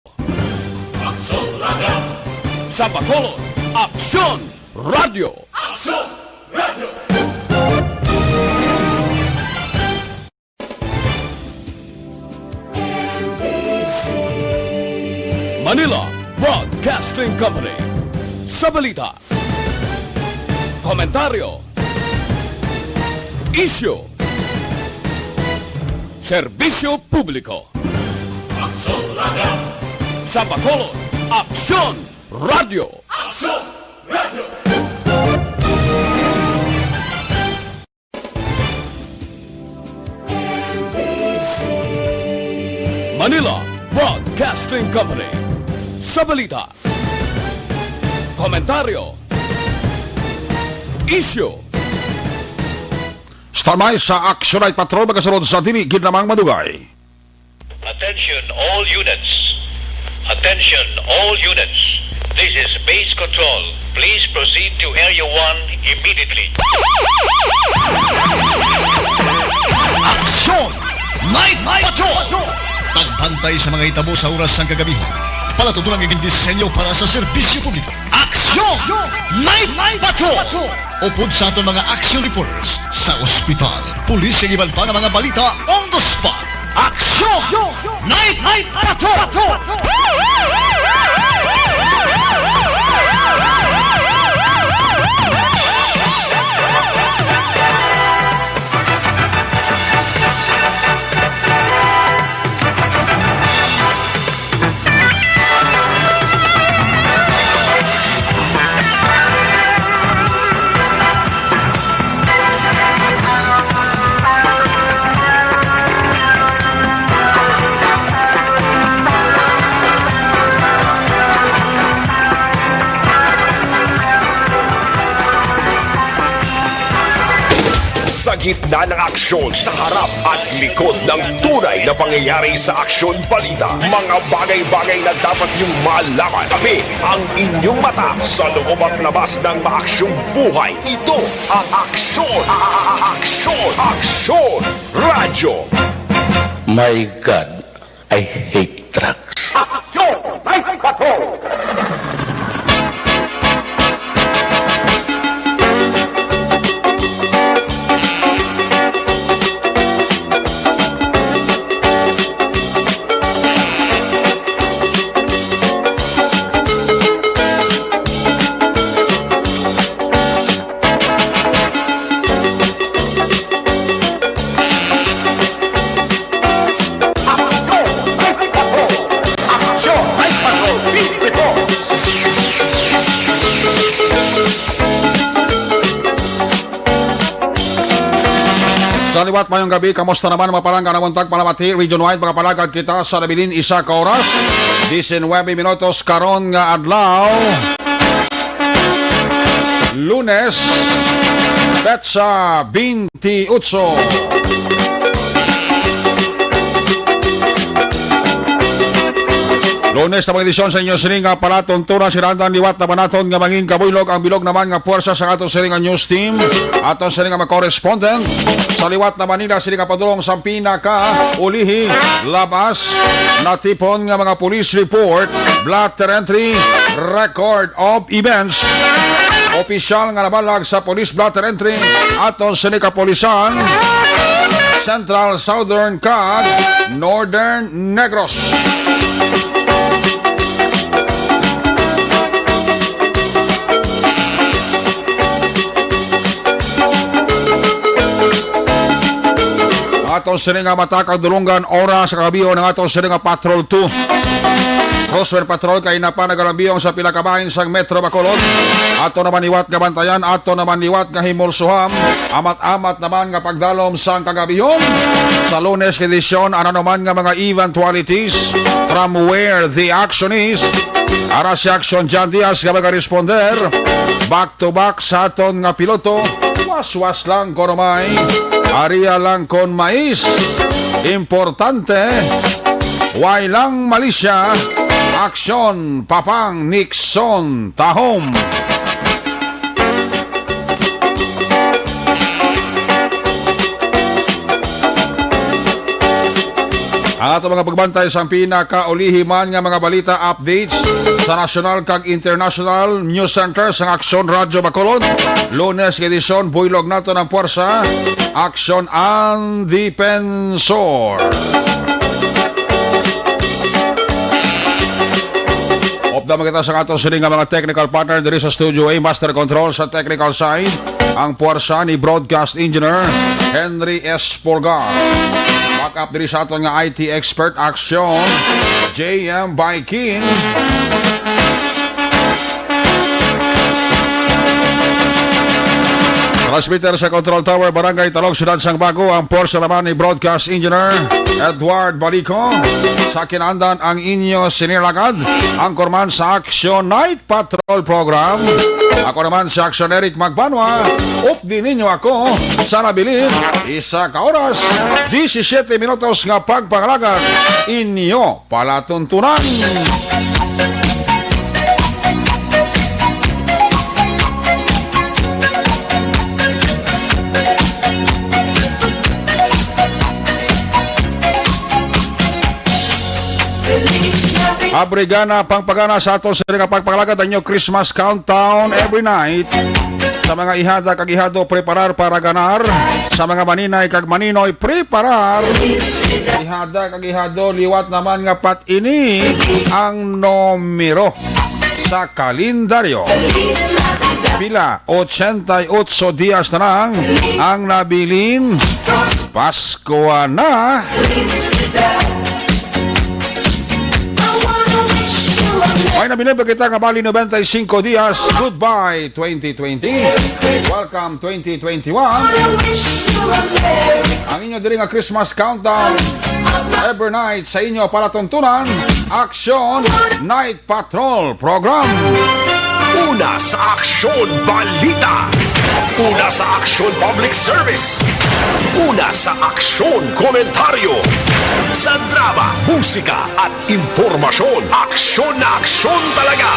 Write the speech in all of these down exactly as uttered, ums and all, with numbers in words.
Aksyon Radio. Sa Bacolod, Aksyon Radio. Aksyon Radio. Manila Broadcasting Company. Sa balita, komentaryo, isyu, serbisyo publiko. Aksyon Radio. Sa Bacolod, Aksyon Radio. Aksyon Radio. Manila Broadcasting Company. Sa balita, komentaryo, isyu. Standby sa Action Night Patrol, magasunod sa dili gid lamang madugay. Attention all units. Attention all units. This is Base Control. Please proceed to Area one immediately. Action! Night Patrol! Pagbantay sa mga hitabo sa oras sang kagabi. Palatutunan nga gindisenyo para sa serbisyo publiko. Action! Night Patrol! Upod sa aton mga action reporters sa ospital, pulis, kag iban pa nga mga balita on the spot. Action! Night Patrol! Sa gitna ng aksyon, sa harap at likod ng tunay na pangyayari sa aksyon balita, mga bagay-bagay na dapat niyong malaman. Kami ang inyong mata sa loob at labas ng maaksyong buhay. Ito ang Aksyon, a- a- a- Aksyon, Aksyon Radyo. My God, I hate drugs. Aksyon! May patol! Sa liwat, mayong gabi. Kamusta naman, mga palangga, na buntag, palamati, region-wide, makapalagad kita sa nabilin isa ka oras, diecinuebe minutos karon nga adlaw. Lunes, petsa twenty-eight. Lunes na mga edisyon sa inyo sini nga palatuntunan, sinandang liwat na naton nga mangin kabuylog ang bilog naman nga puwersa sa ato sini nga news team, ato sini nga mga correspondent sa liwat na Manila, sini nga padulong sa pinaka ulihi, labas natipon nga mga police report, blotter entry, record of events. Opisyal nga nabalag sa police blotter entry aton sini kapulisan, Central, Southern, kag Northern Negros. Aton sini nga matakag dulunggan, oras sa kagabion ang aton sini nga Patrol two. Crossfire Patrol kay napa nagalambiyong sa pila ka bahin sang Metro Bacolod. Ato naman liwat nga bantayan, ato naman liwat nga himulsuhan. Amat-amat naman nga pagdalom sang kagabihon. Sa Lunes nga edisyon, ano naman nga mga eventualities from where the action is. Ara si Action John Diaz nga magaresponder. Back to back sa aton nga piloto. Waswas lang kon may, aria lang kon mais. Importante, way lang malisya. Aksyon, Papang Nixon Tahom. Ato mga pagbantay sang pinakaulihi man nga mga balita, updates sa national kag international news center sang Aksyon Radyo Bacolod. Lunes nga edisyon, buylog nato ng puwersa, Aksyon ang Depensor. Upda man kita sa ato sini nga mga technical partner diri sa Studio A, Master Control sa technical side, ang puwersa ni Broadcast Engineer Henry S. Pulgar. Back up diri sa aton nga I T expert, Aksyon, J M Baikin. Transmitter sa Control Tower, Barangay Talog, Siyudad sang Bago, ang puwersa naman ni Broadcast Engineer Edward Balico. Sa kinaandan, ang inyo sinilagad, anchorman sa Aksyon Night Patrol Program. Ako naman si Aksyon Eric Magbanwa. Updi ninyo ako sa nabilin, isa ka oras, disisiete minutos nga pagpangalagan, inyo palatuntunan. Abrigana, pangpagana sa ato sa nga pagpangalagad ang inyo Christmas countdown every night. Sa mga ihada kag ihado, preparar para ganar. Sa mga maninay kag maninoy, preparar. Ihada kag ihado, liwat naman nga pat ini ang numero sa kalendaryo. Pila? Ochenta y ocho dias na lang ang nabilin. Pasko na. May nabilin pa kita nga bali noventa y cinco dias. Goodbye, twenty twenty. Welcome, twenty twenty-one. Ang inyo diri nga Christmas countdown. Every night sa inyo palatuntunan, Aksyon Night Patrol Program. Una sa Aksyon Balita. Una sa Aksyon Public Service. Una sa Aksyon Komentaryo. Sa drama, musika, at impormasyon, aksyon na aksyon talaga.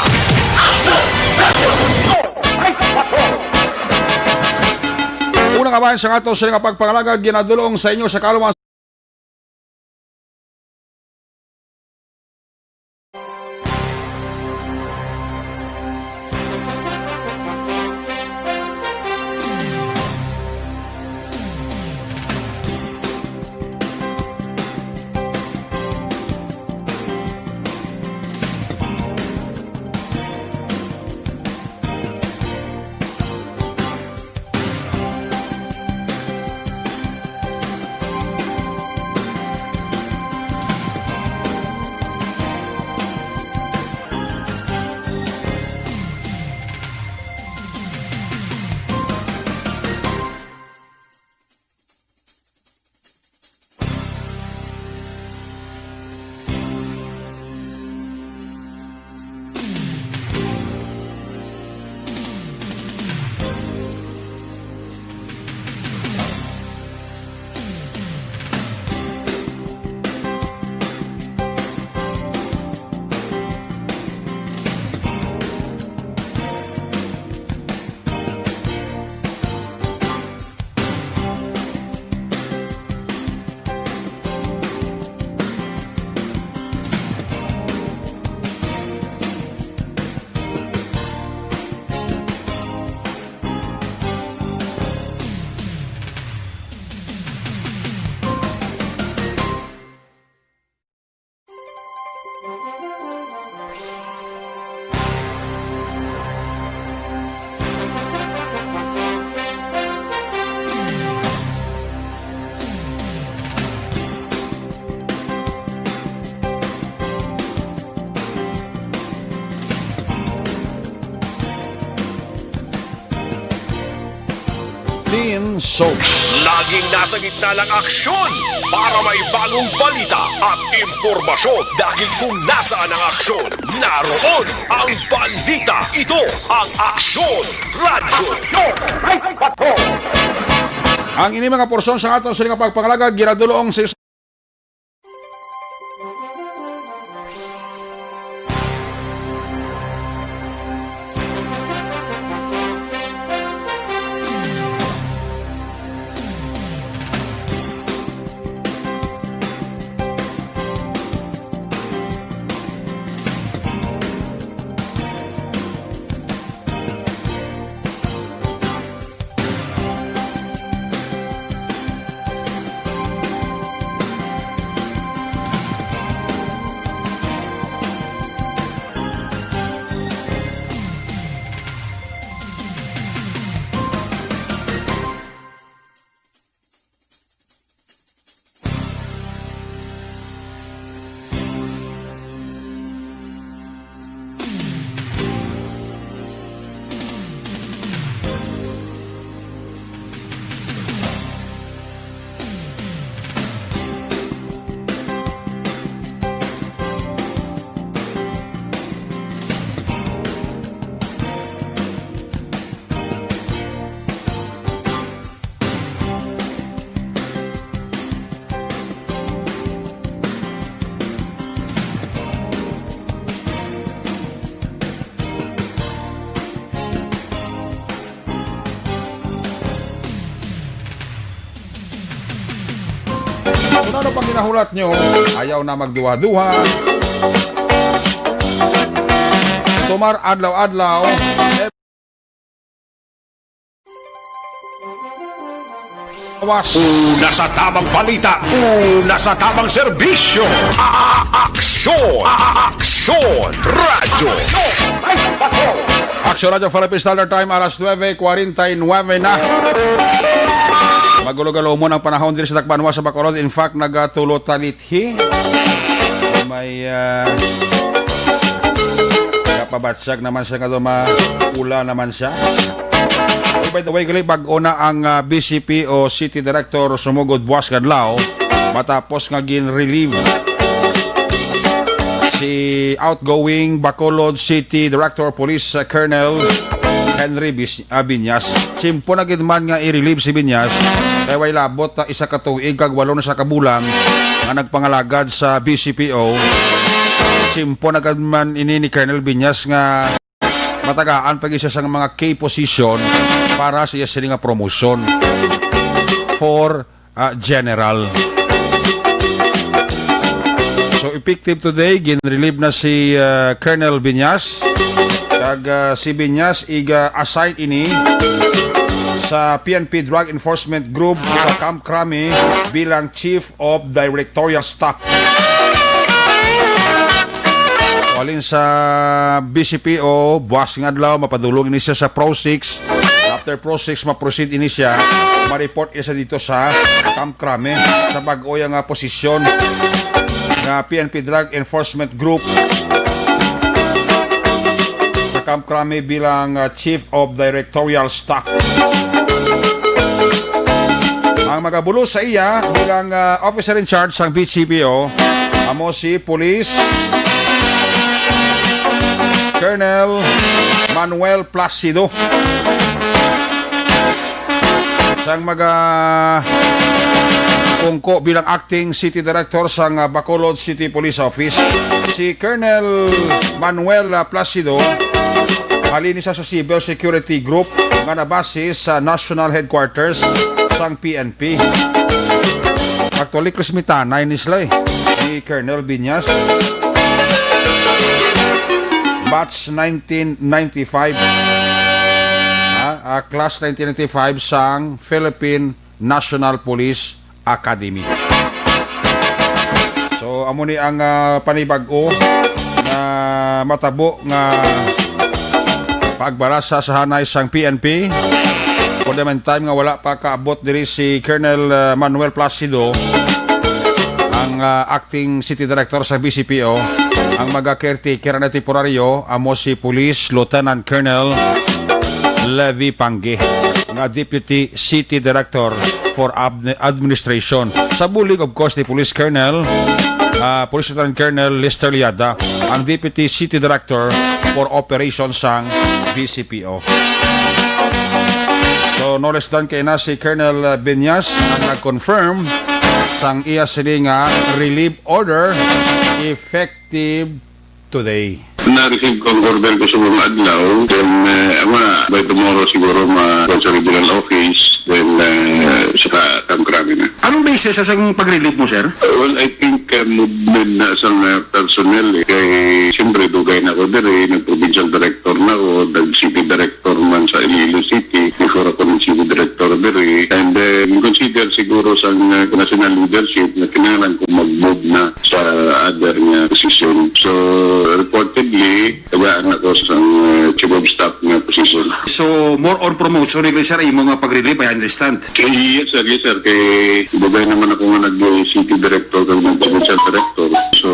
Una nga bahin sa ato sa nga pagpangalagad, ginadulong sa inyo sa kaluman. Teen Soap. Laging nasa gitna ng aksyon para may bagong balita at impormasyon. Dahil kung nasaan ang aksyon, naroon ang balita. Ito ang Aksyon Radyo. Ang ini mga porsyon sa aton sa nga pagpangalagad, ginadulong sa Kung ano pang ginahulat nyo, ayaw na magduha-duha. Tumar adlaw-adlaw. Awas. Una sa tamang balita, una sa tamang serbisyo. A-, aksyon, a-, aksyon, radyo. Aksyon Radyo Philippine Standard Time, alas nuebe kwarenta y nuebe na. Magulo-gulo mo ang panahon diri sa Tacbanwa sa Bacolod. In fact, nagatulo talit Hi. May, ah, kapabatyag naman siya nga duma-, ula naman siya. Oh, by the way, gali, bag-o na ang, ah, B C P O City Director sumugod buwas kadlaw matapos nga gin-relieve si outgoing Bacolod City Director Police, ah, Colonel Henry Bis-, ah, Binyas. Simpo na gid man nga i-relieve si Binyas, kay way labot, ah, isa ka tuig kag walo na sa kabulan nga nagpangalagad sa B C P O. Simpo na gid man ini ni Colonel Binyas nga matagaan pa gid siya sang mga key position para sa iya sini nga promotion for, ah, general. So, effective today, gin-relieve na si, ah, Colonel Binyas. Kag, ah, si Binyas iga-assign ini sa P N P Drug Enforcement Group sa Camp Crame bilang Chief of Directorial Staff. Halin sa B C P O, buwas nga adlaw, mapadulong ini siya sa Pro Six. After Pro Six, ma-proceed ini siya, ma-report iya siya dito sa Camp Crame, sa bag-o iya nga posisyon nga P N P Drug Enforcement Group sa Camp Crame bilang, ah, Chief of Directorial Staff. Ang magabulos sa iya bilang, ah, officer in charge sang B C P O, amo si Police Colonel Manuel Placido. Sang maga-, pungko bilang acting city director sang, ah, Bacolod City Police Office, si Colonel Manuel, ah, Placido, halin siya sa Civil Security Group nga nabase sa National Headquarters sang P N P. Actually, classmate-anay ni sila, eh, ni Colonel Binyas. Batch nineteen ninety-five. Ah, ah, class nineteen ninety-five sang Philippine National Police Academy. So, amo ni ang, ah, panibag-o nga matabo nga pagbarasa sa hanay sang P N P. For the meantime nga wala pa kaabot diri si Colonel, ah, Manuel Placido, ang, ah, acting city director sa B C P O, ang maga-caretaker na temporaryo amo si Police Lieutenant Colonel Levy Pangge, nga Deputy City Director for Admi-, Administration. Sa bulig, of course, ni Police Colonel, ah, Police Lieutenant Colonel Lester Liada, ang Deputy City Director for Operations sang B C P O. So, no less than kay na si Colonel, ah, Benyas ang nag-confirm sang iya sini nga relief order effective today. Na-receive ko ang order ko sa mga adlaw. Then, eh, amo na, by tomorrow siguro ma-, sa regional office. Then, eh, saka Camp Crame na. Anong basis sa sang pag-relieve mo, sir? Uh, well, I think, uh, movement na sa mga personnel, eh. Kay, siyempre, dugay na ako diri, nag-provincial director na ako, nag-city director man sa Iloilo City, before ako nag-city director diri. And then, consider siguro sa, uh, national leadership na kinahanglan ko mag-move na sa other nga position. So, reportedly, tagaan ako sa, uh, chief of staff nga position. So, more on promotion, ni sir, imo nga pag-relieve, I understand. Eh, yes, sir, yes, sir. Kay dugay naman ako nga nag-city director, kag nag-provincial director. So,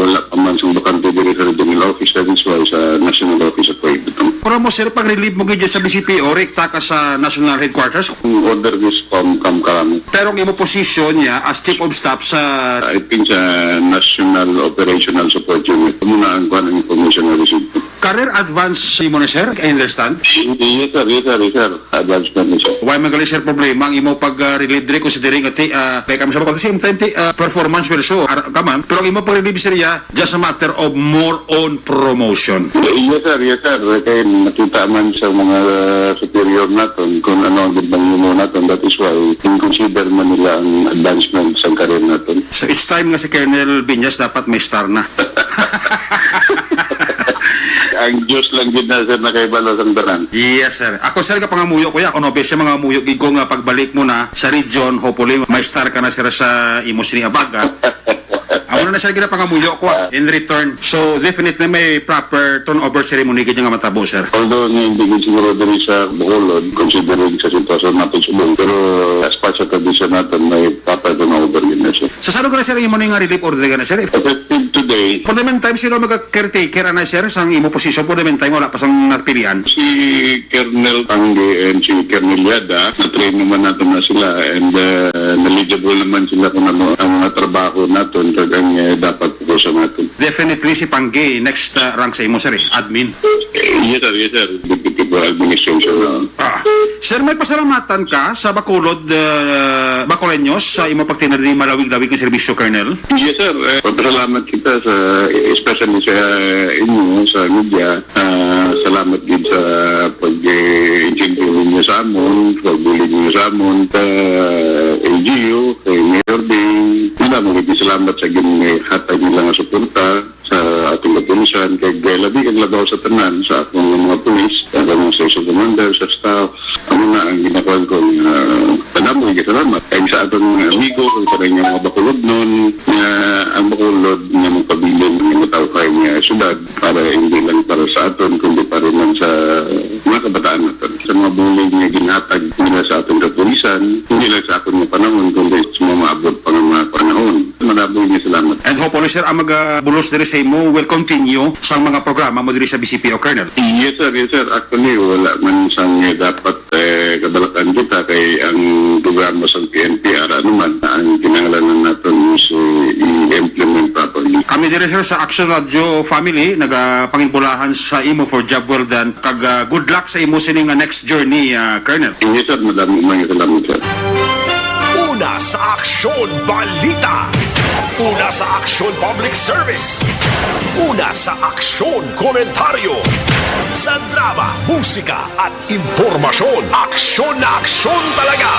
wala pa man sing bakante diri sa regional office, that is why sa national office ako ibutang. Pero mo, sir, pag-relieve mo gid sa B C P O, rekta ka sa national headquarters? Ang order is from Camp Crame. Pero ang imo position niya as chief of staff sa I think sa National Operational Support Unit. Amo na ang kuwan ang information na receive ko. Career advance mo na, sir? I understand? Yes, sir. Yes, sir. Yes, sir. Advance na ni, sir. Why man gali, sir, problema ang imo pag, ah, relieve diri, considering ati, ah, kay kami sa, at the same time, ti, ah, performance will show, ar-, ka man. Pero ang imo pag-relieve, sir, ya, just a matter of more on promotion. Yes, sir. Yes, sir. Kay nakita man sa mga superior naton kung ano ang gid bang himo naton. That is why in-consider man nila ang advancement sa career naton. So, it's time nga si Colonel Viñas dapat may star na. Ang Diyos lang gid na, sir, nakahibalo sang tanan. Yes, sir. Ako, sir, kapangamuyo ko ya. Kuno, bes, mga muyo gid ko nga pagbalik mo na sa region, hopefully, may star ka na, sir, sa imo sini abaga. Amo na, sir, ginapangamuyo ko, ah, in return. So, definitely may proper turnover ceremony gid nga matabo, sir. Although nga hindi gid siguro diri sa Bacolod, considering sa sitwasyon natin subong, pero as part sa tradisyon natin, may proper turnover gid na, sir. Sa sano gani, sir, imo ni nga relief order gani, sir? Effective today. For the meantime, sino maga-caretaker ana, sir, sang imo position? For the meantime, wala pa sang napilian. Si Colonel Pangge and si Colonel Yada, na-train naman natin na sila and, uh, knowledgeable naman sila kung ano ang mga trabaho natin kag ang, eh, dapat pupusan natin. Definitely si Pangge, next, uh, rank sa imo, sir, eh, admin. Eh, yes, sir. Yes, sir. Deputy for administration, uh, Ah, sir, may pasalamatan ka sa Bacolod, ah, Bacoleños sa imo pagtinadi malawig-lawig nga serbisyo, Colonel? Yes, sir. Eh, papasalamat kita sa, especially sa inyo, sa media. Ah, salamat gid sa pag-, eh, intindi ninyo sa amon, pagbulig ninyo sa amon, sa L G U, kay Mayor Bing. Madamo gid salamat sa ginhatag nila nga suporta sa ating kapulisan, kay labi kag labaw sa tanan, sa akong mga pulis, sa akong mga station commander, sa staff, amo na ang ginakuan ko nga padamo nga salamat. Kay sa atong mga amigo, kag sa inyong mga Bacolodnon, nga ang Bacolod nga magpabilin nga matawhay nga syudad para hindi lang para sa aton, kundi para man sa mga kabataan naton. Sa mga bulig nga ginhatag nila sa aton kapulisan, hindi lang sa akon nga panahon, kundi sa mga maabot pa nga mga panahon. Madamo nga salamat. And hopefully, sir, ang magabulos diri sa imo will continue sang mga programa mo diri sa B C P O, Colonel. Yes, sir. Yes, sir. Actually, wala man sang dapat, eh, kabalakan kita kay ang programa sa P N P R, ano man, ang kinahanglanan naton is, eh, i-implement properly. Kami diri, sir, sa Action Radio family, nagapangibulahan sa imo for job well done. Kag, ah, good luck sa imo sini nga next journey, ah, Colonel. Yes, sir. Madamo man nga salamat, sir. Una sa aksyon, balita. Una sa aksyon, public service. Una sa aksyon, komentaryo. Sa drama, musika, at impormasyon. Aksyon na aksyon talaga.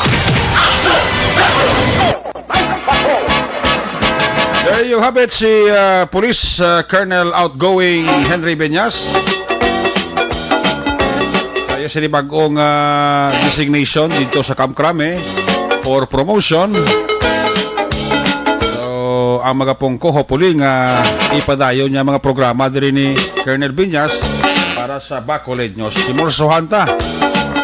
There you have it, si, ah, Police, ah, Colonel Outgoing Henry Beñas. Sa iya sini bag-ong, ah, designation dito sa Camp Crame for promotion. So, ang mga pungko, hopefully nga ipadayon niya mga programa diri ni Colonel Beñas para sa Bacoleños. Simulsuhan ta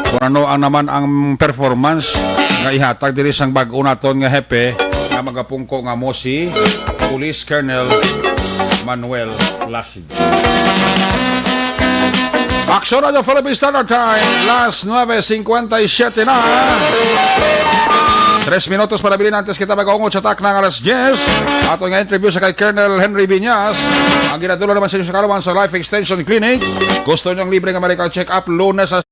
kung ano ang naman ang performance nga ihatag diri sang bag-o naton nga hepe nga magapungko nga mo si Police Colonel Manuel Lasig. Aksyon Radyo Philippine Standard Time, las nuebe cincuenta y siete na. Tres minutos para bilin antes kita mag-ungot sa takna nga alas diyes. Ato nga interview sa kay Colonel Henry Viñas. Ang ginadula naman sa inyo sa kaluman sa Life Extension Clinic. Gusto niyong libre nga medical check-up, Lunes sa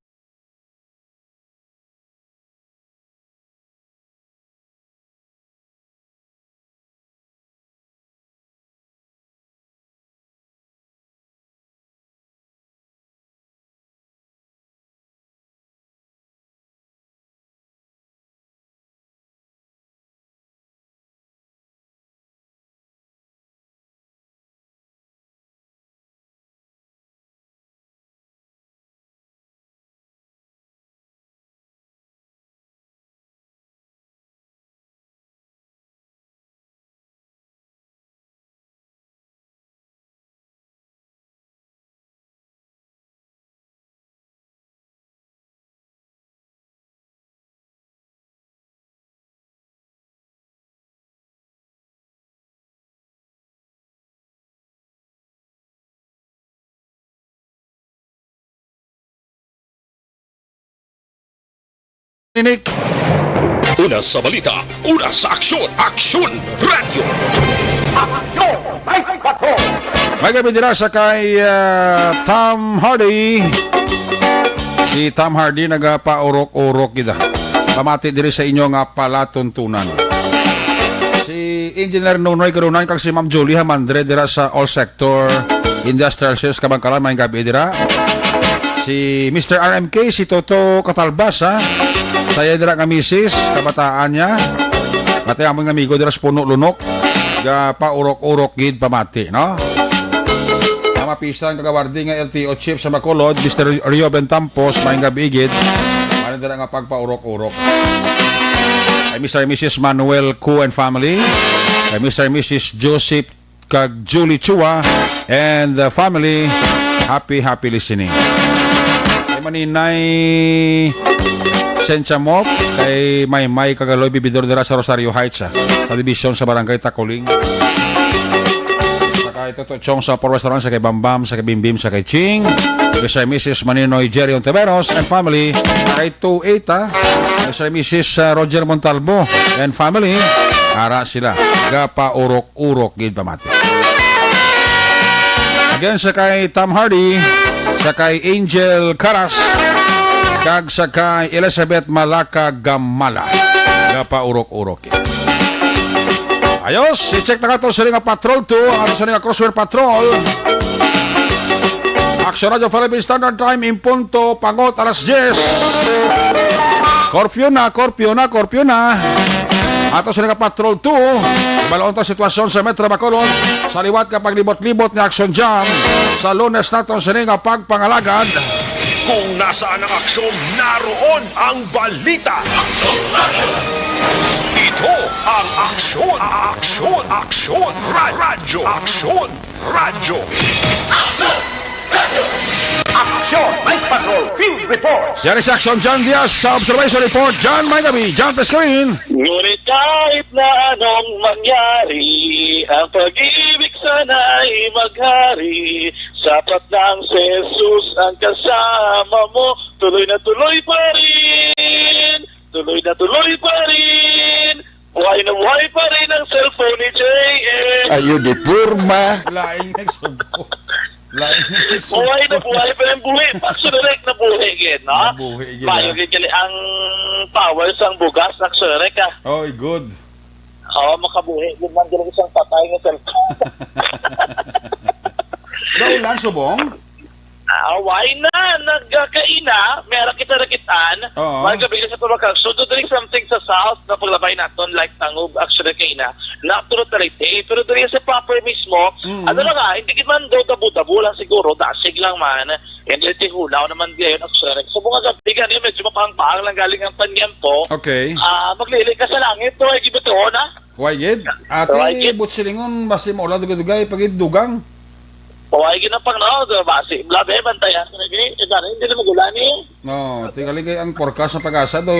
Ninik. Una sa balita, una sa aksyon, Aksyon Radyo. Aksyon! May patro! May gabi dira sa kay, ah, Tom Hardy. Si Tom Hardy nagapaurok-urok kita. Pamati diri sa inyo nga palatuntunan. Si Engineer Nunoy Karunan kag si Ma'am Julie Hamandre dira sa All Sector Industrial Sales Kabangkalan, may gabi dira. Si Mister R M K, si Toto Katalbas, ha? Saya dira nga misis, kabataan niya. Pati amon nga amigo dira sa Puno Lunok. Gapaurok-urok gid pamati, no? Ang mapisan kagawardi nga L T O chief sa Bacolod, Mister Rio Bentampos, may gabi gid. Ano dira nga pagpaurok-urok? Kay Mister and Missus Manuel Ku and family. Kay Mister and Missus Joseph kag Julie Chua and the family. Happy, happy listening. Kay Maninay Sencha Mop, kay Maymay Kagaloy Bibidor dira sa Rosario Heights, ah, sa division sa Barangay Takuling. Sa kay Toto Chong sa Upper West Restaurant, sa kay Bambam, sa kay Bimbim, sa kay Ching, Mister and Missus Maninoy Jerry Ontiveros and family, kay two eight, ah, Mister and Missus, ah, Roger Montalbo and family, ara sila, gapaurok-urok gid pamati. Again, sa kay Tom Hardy, sa kay Angel Caras, kag sa kay Elizabeth Malaka Gamala, gapaurok-urok gid. Ayos, i-check na nato sa nga Patrol two, ang ato sa nga Crosswire Patrol. Action Radio Philippine Standard Time, in punto, pangot alas diyes. Curfew na, curfew na, curfew na. Ato sa nga Patrol two, balaon ta sitwasyon sa Metro Bacolod, sa liwat nga paglibot-libot nga Action Jam, sa Lunes naton sini nga pagpangalagad. Kung nasaan ang aksyon, naroon ang balita. Ito ang Aksyon, Aksyon, Aksyon, Ra-, Radyo, Aksyon, Radyo. Aksyon! Aksyon! Night Patrol Field Reports! Yan si Action John Diaz sa Observation Report. John, may gabi. John, please come in. Ngunit kahit na anong mangyari, ang pag-ibig sana'y maghari. Sapat na ang si Jesus ang kasama mo. Tuloy na tuloy pa rin. Tuloy na tuloy pa rin. Buhay na buhay pa rin ang cellphone ni J M. Ayo, di porma. Lain ang subo. Lain ang subo. Buhay na buhay pa rin. Buhay. Action Direct na buhay gid, no? Buhay gid, Mayo ah. Gid gali ang power sang bugas, Action Direct, ah. Oy, good. Oo, makabuhi gid man gali sang patay nga cellphone. Naulan, subong? Ah, why na? Nagkaina, meron kita nakitaan. Oo. May gabi sa Tubacag. So, do doing something sa south na paglabay naton, like Tangub, actually, kaina. Natural talaga. Eh, pero doon sa proper mismo, Mm. ano lang ah, hindi man daw dabo-dabo lang siguro, dasig lang man. Hindi tihulaw naman diyan, actually. So, mga gabi, gani, medyo mapangpaang lang galing ang panyempo. Okay. Ah, maglili ka sa langit, no? Ay, gibituon, ah. Why gid? Ate, why gid? Butsilingon, basi maulan dugay-dugay, pagid dugang. Why gid ang panglaw, do, basi. Blabe, bantayan ko na gid. Eh, dali, hindi na magulan, eh. No, tingali kay ang forecast sa Pag-asa daw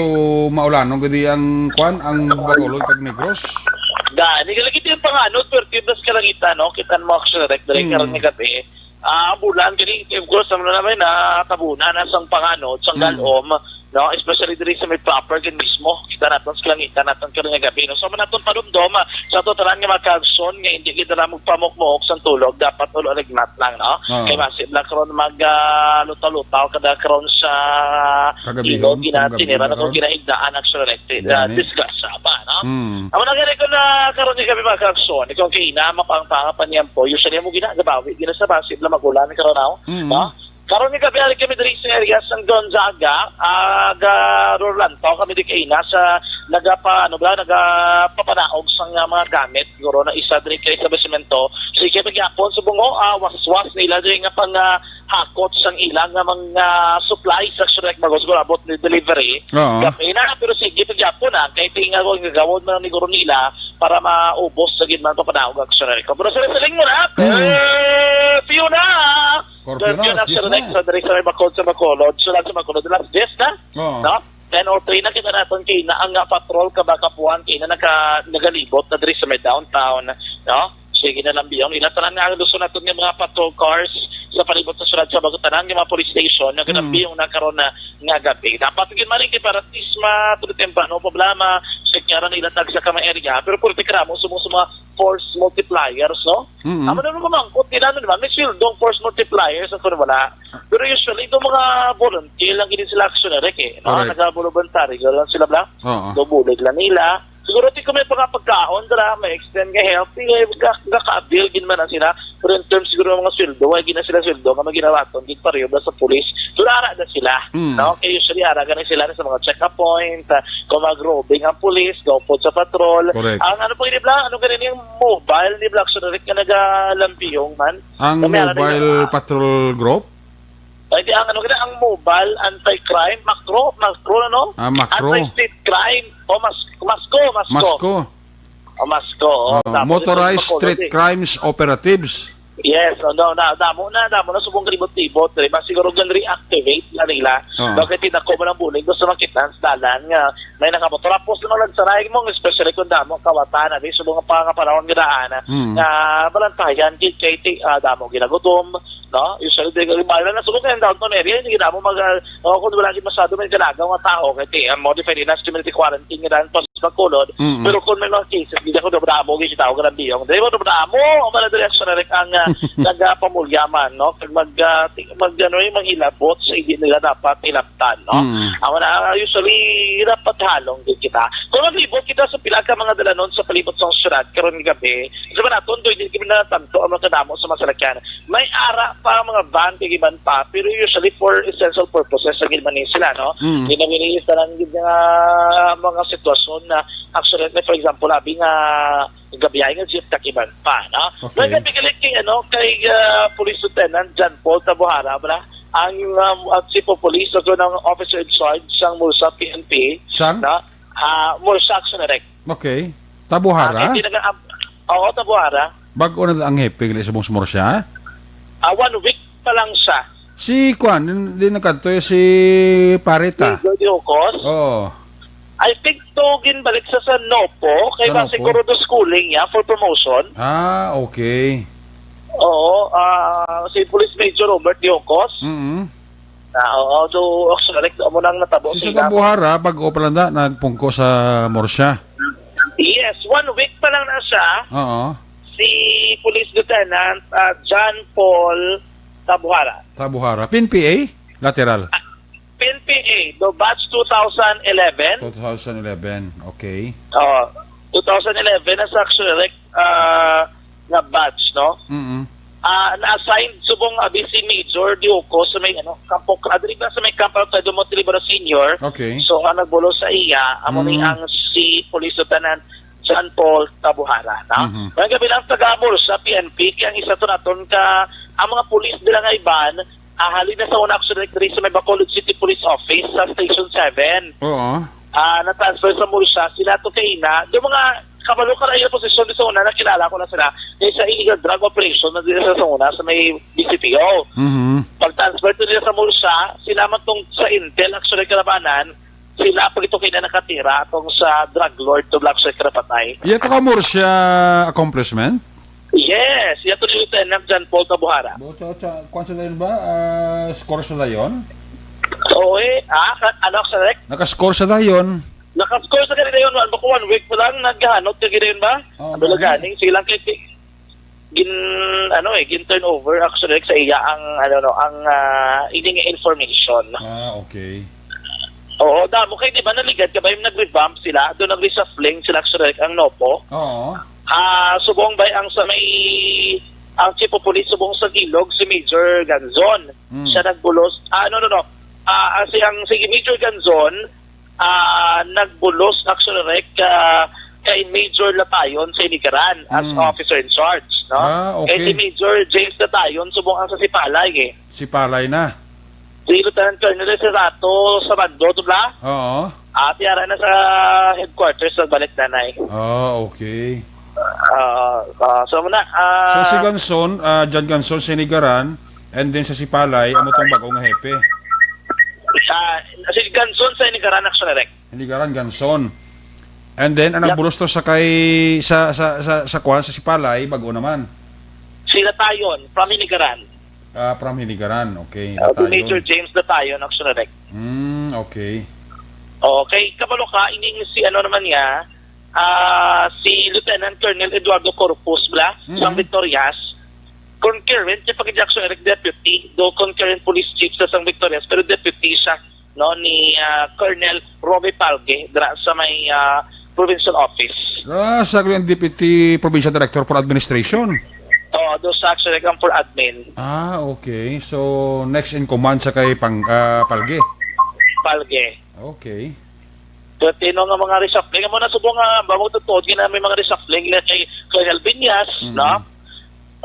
maulanon gid ang kwan, ang Bacolod kag Negros. Gani, gali gid yung panganod, pero tibas ka lang ita, no? Kita mo, actually, direct, direct, Mm. karon nga gabi. Ah, ang bulan gani, of course, ano naman, ah, tabunan na sang panganod, sang Mm. galom, no? Especially diri sa may proper gid mismo. Kita naton sa kalangitan naton karon nga gabi, no? So, man naton padumdom, ah, sa ato tanan nga mga kaagson nga hindi gid na magpamukmok sang tulog, dapat ulo alignat lang, no? Oo. Kay masip lang karon mag, ah, lutaw-lutaw kada karon sa Kagabihon, ilog, kung ginatinira gabi na na kung karon. Ginahigdaan ang surrect, ah, Gani. Disgrasya ba, no? Mm. Amo na gani ko na karon nga gabi, mga kaagson, ikaw kay ina, mapangpanga pa niyan po, usually mo ginagabawi, gina sa basi, bla magulan, karon, no? Mm. No? Karon nga gabi, ari kami diri sa area sa Gonzaga, ah, ga Rolanto kami di kay ina sa nagapa, ano ba, nagapapanaog sa nga mga gamit, siguro na isa diri kay establishmento. Sige, pagyapon sa bungo, ah, waswas nila diri nga pang, ah, hakot sang ilang nga mga supplies sa Shrek Magos, siguro abot ni delivery. Oo. Gabi na, pero sige, pagyapon na, kay tingnan ko, gagawon man ni guro nila para maubos sa gid man papanaog ang Shrek. Pero sa wrestling mo na, Mm. eh, Fiona! Curfew na, Curfew na, alas diyes sa na. Next, sa diri sa may Bacolod, sa Bacolod. So, lang sa Bacolod, alas diyes na. Oo. No? Ten oh three na kita naton kay na ang, ah, patrol ka ba kapuan kay na naka-, nagalibot na diri sa may downtown, no? Sige na lang biyong. Ila tanan nga ang luso naton nga mga patrol cars sa palibot sa syudad sa Bago, tanan nga mga police station na Mm. ginabiyong na karon na nga gabi. Dapat gid maring kay para at least ma-, tuloy temprano problema sa expect nga ra nila tagsa ka mga area, pero pwerte ka mo subong sa mga force multipliers, no? Mm-hmm. Amo na naman, kung tinano naman, may sweldo ang force multipliers, ang kuno wala. Pero usually, itong mga volunteer lang gini sila, Action Eric, eh, no? Correct. Nagaboluntaryo lang sila, bla? Oo. Do bulig lang nila. Siguro, ti kung may pagkapagkaon, dira, may extend nga help, ti, eh, ga-, gaka-avail gid man na sila. Pero in terms siguro ng mga sweldo, ay gina sila sweldo, nga maginawaton, gid pareho ba sa pulis? Pero ara na sila, Mm. no? Kaya usually, ara gani sila sa mga check-up point, ah, kung mag-roving ang pulis, go po sa patrol. Correct. Ang ano pa gini, bla? Ano gani yung mobile ni Black Sheriff nga nagalambiyong man? Ang Kami, ano mobile yun, ah, patrol group? Ay, di, ang ano gani, ang mobile anti-crime, makro, makro, ano? Ah, makro. Anti-street crime. O, mas, masko, masko. Masko. O, masko, o, Ah, tama. Motorized Masko, street di. Crimes Operatives. Yes, no, no, na, damo na, damo na subong ribot-ribot, di ba? Siguro gan reactivate na nila. Oo. Bakit tinako mo ng bulig, gusto makita sa dalan nga may nakamotor. Tapos nung nagsaray mo, especially kung damo kawatan, di subong ang pangapanahon nga daan, Mm. nga balantayan, gid kay ti-, ah, damo ginagutom, no? Usually, di, di, bala na subong kay downtown area, hindi damo mag, ah, o kung wala gid masyado may galagaw nga tao, kay ti-, ang modified na community quarantine nga daan, Bacolod. Mm-mm. Pero kung may mga cases, di ako damo, di kita ako grabiyong. Di ba, damo, ang mga diri sa ang, ah, nagapamulyaman, no? Kag mag, ah, ti-, mag, ano, yung manghilabot sa hindi nila dapat hilabtan, no? Mm. Ang mga, usually, dapat halong din kita. Kung maglibot kita sa pila ka mga dalanon sa palibot sa syudad, karon gabi, sa mga naton, doon, hindi kami natanto ang mga kadamo sa mga salakyan. May ara pa ang mga van kag iban pa, pero usually for essential purposes ang iban ni sila, no? Mm. Ginamili sa lang gid nga mga sitwasyon na actually, for example, abi nga gabiyahe nga jeep kag iban pa, no? Okay. May gabi galit kay, ano, kay, ah, Police Lieutenant John Paul Tabuhara, bala, ang, um, ang Chief of Police, so, ng Officer in Charge sang Mursa P N P, Sang? no? Ah, Mursa Action Direct. Okay. Tabuhara? Ah, hindi naga-, ah, oo, Tabuhara. Bag-o na ang hepe gali sa Bungsmor siya? Ah, one week pa lang siya. Si Kwan, din, din nagkadto, eh, si Parita. Di, di, di, Ocos? Oo. I think to ginbalik sa, sa Nopo, kay Sa ba Nopo? siguro do schooling niya for promotion. Ah, okay. Oo, ah, si Police Major Robert Diocos. Mm-hmm. Ah, oo, do, actually, amo nang natabo Si sa Sandang ila. Buhara, bag-o pa lang na, nagpungko sa Murcia. Yes, one week pa lang na siya. Oo. Si Police Lieutenant, ah, John Paul Tabuhara. Tabuhara. P N P A? Lateral? Ah, P N P A, do batch two thousand eleven. Two thousand eleven, okay. Oo. Two thousand eleven na sa actually, like, ah, nga batch, no? Mm-mm. Ah, na-assign subong abi si Major Diocos sa may, ano, Campo Cra-, diri ba sa may Camp Alfredo Montelibano Senior. Okay. So, ang nagbulos sa iya, amo ni Mm. ang si Police Lieutenant John Paul Tabuhara, no? Mhm. May gabi lang taga Murcia P N P, kaya ang isa to naton ka, ang mga pulis nila nga iban, ah, halin na sa una actually diri sa may Bacolod City Police Office sa Station seven. Oo. Ah, na-transfer sa Murcia, sila to kay ina. Yung mga kabalo ka na yung posisyon sa una, nakilala ko na sila. Yung sa illegal drug operation na dito sa una, sa may B C P O. Mhm. Pag-transfer to nila sa Murcia, sila man tong sa Intel, actually, kalabanan, sila pag ito kay na nakatira tong sa drug lord to Black Shark Karapatay. Iya to ka Murcia accomplishment? Yes, iya to ni Lieutenant John Paul Tabuhara. Buto sa, kwan sa dayon ba? Ah, score sa dayon? Oo, eh. Ah, ka-, ano, sa rec? Naka-score sa dayon. Naka-score sa kanila yun. Ano ba ko, one week pa lang, naghahanot ka ginayon ba? Oo, Ang dalaga, bakit? ning silang kay, kay, gin, ano eh, gin turnover, actually, sa iya ang, ano, no, ang, ah, ini nga information. Ah, okay. Oo, damo kay, di ba, naligad ka ba yung nag-revamp sila? Doon nag-reshuffling sila, actually, ang Nopo. Oo. Ah, subong ba ang sa may, ang chief of police, subong sa Ilog, si Major Ganzon. Mm. Siya nagbulos. Ah, no, no, no. Ah, ah, si, ang, si Major Ganzon, ah, nagbulos, actually, Rek, ah, kay Major Latayon sa Inigaran as Mm. officer in charge, no? Ah, Kay okay. si Major James Latayon, subong ang sa Sipalay, eh. Sipalay na. Si Lieutenant Colonel Cerato sa Bando, to bla? Oo. Ah, tiara na sa headquarters, nagbalik na, nay. Ah, okay. Ah, ah, so muna, ah, So, si Ganson, ah, John Ganson, sa Inigaran, and then sa Sipalay, amo tong bag-o nga hepe. Ah, si Ganson sa Inigaran, actually, Rek. Inigaran, Ganson. And then, ang Yep. nagbulos to sa kay, sa, sa, sa, sa kwan, sa Sipalay, bag-o naman. Si Latayon, from Inigaran. Ah, from Inigaran, okay. Ah, si Latayon. Major James Latayon, actually, Rek. Hmm, okay. Okay, kabalo ka, ining si ano naman niya, ah, si Lieutenant Colonel Eduardo Corpus bala, Mm. sang Victorias, concurrent siya pag-action direct deputy, do concurrent police chief sa sang Victorias, pero deputy siya, no, ni, ah, Colonel Romy Palge, dra sa may, ah, provincial office. Ah, sa ang deputy provincial director for administration? Oo, do sa action direct ang for admin. Ah, okay. So, next in command sa kay Pang-, ah, Palge? Palge. Okay. Pertino nga mga reshuffling. Amo na subong nga, ba mo tutuod nga may mga reshuffling na kay Colonel Viñas, Mm. no?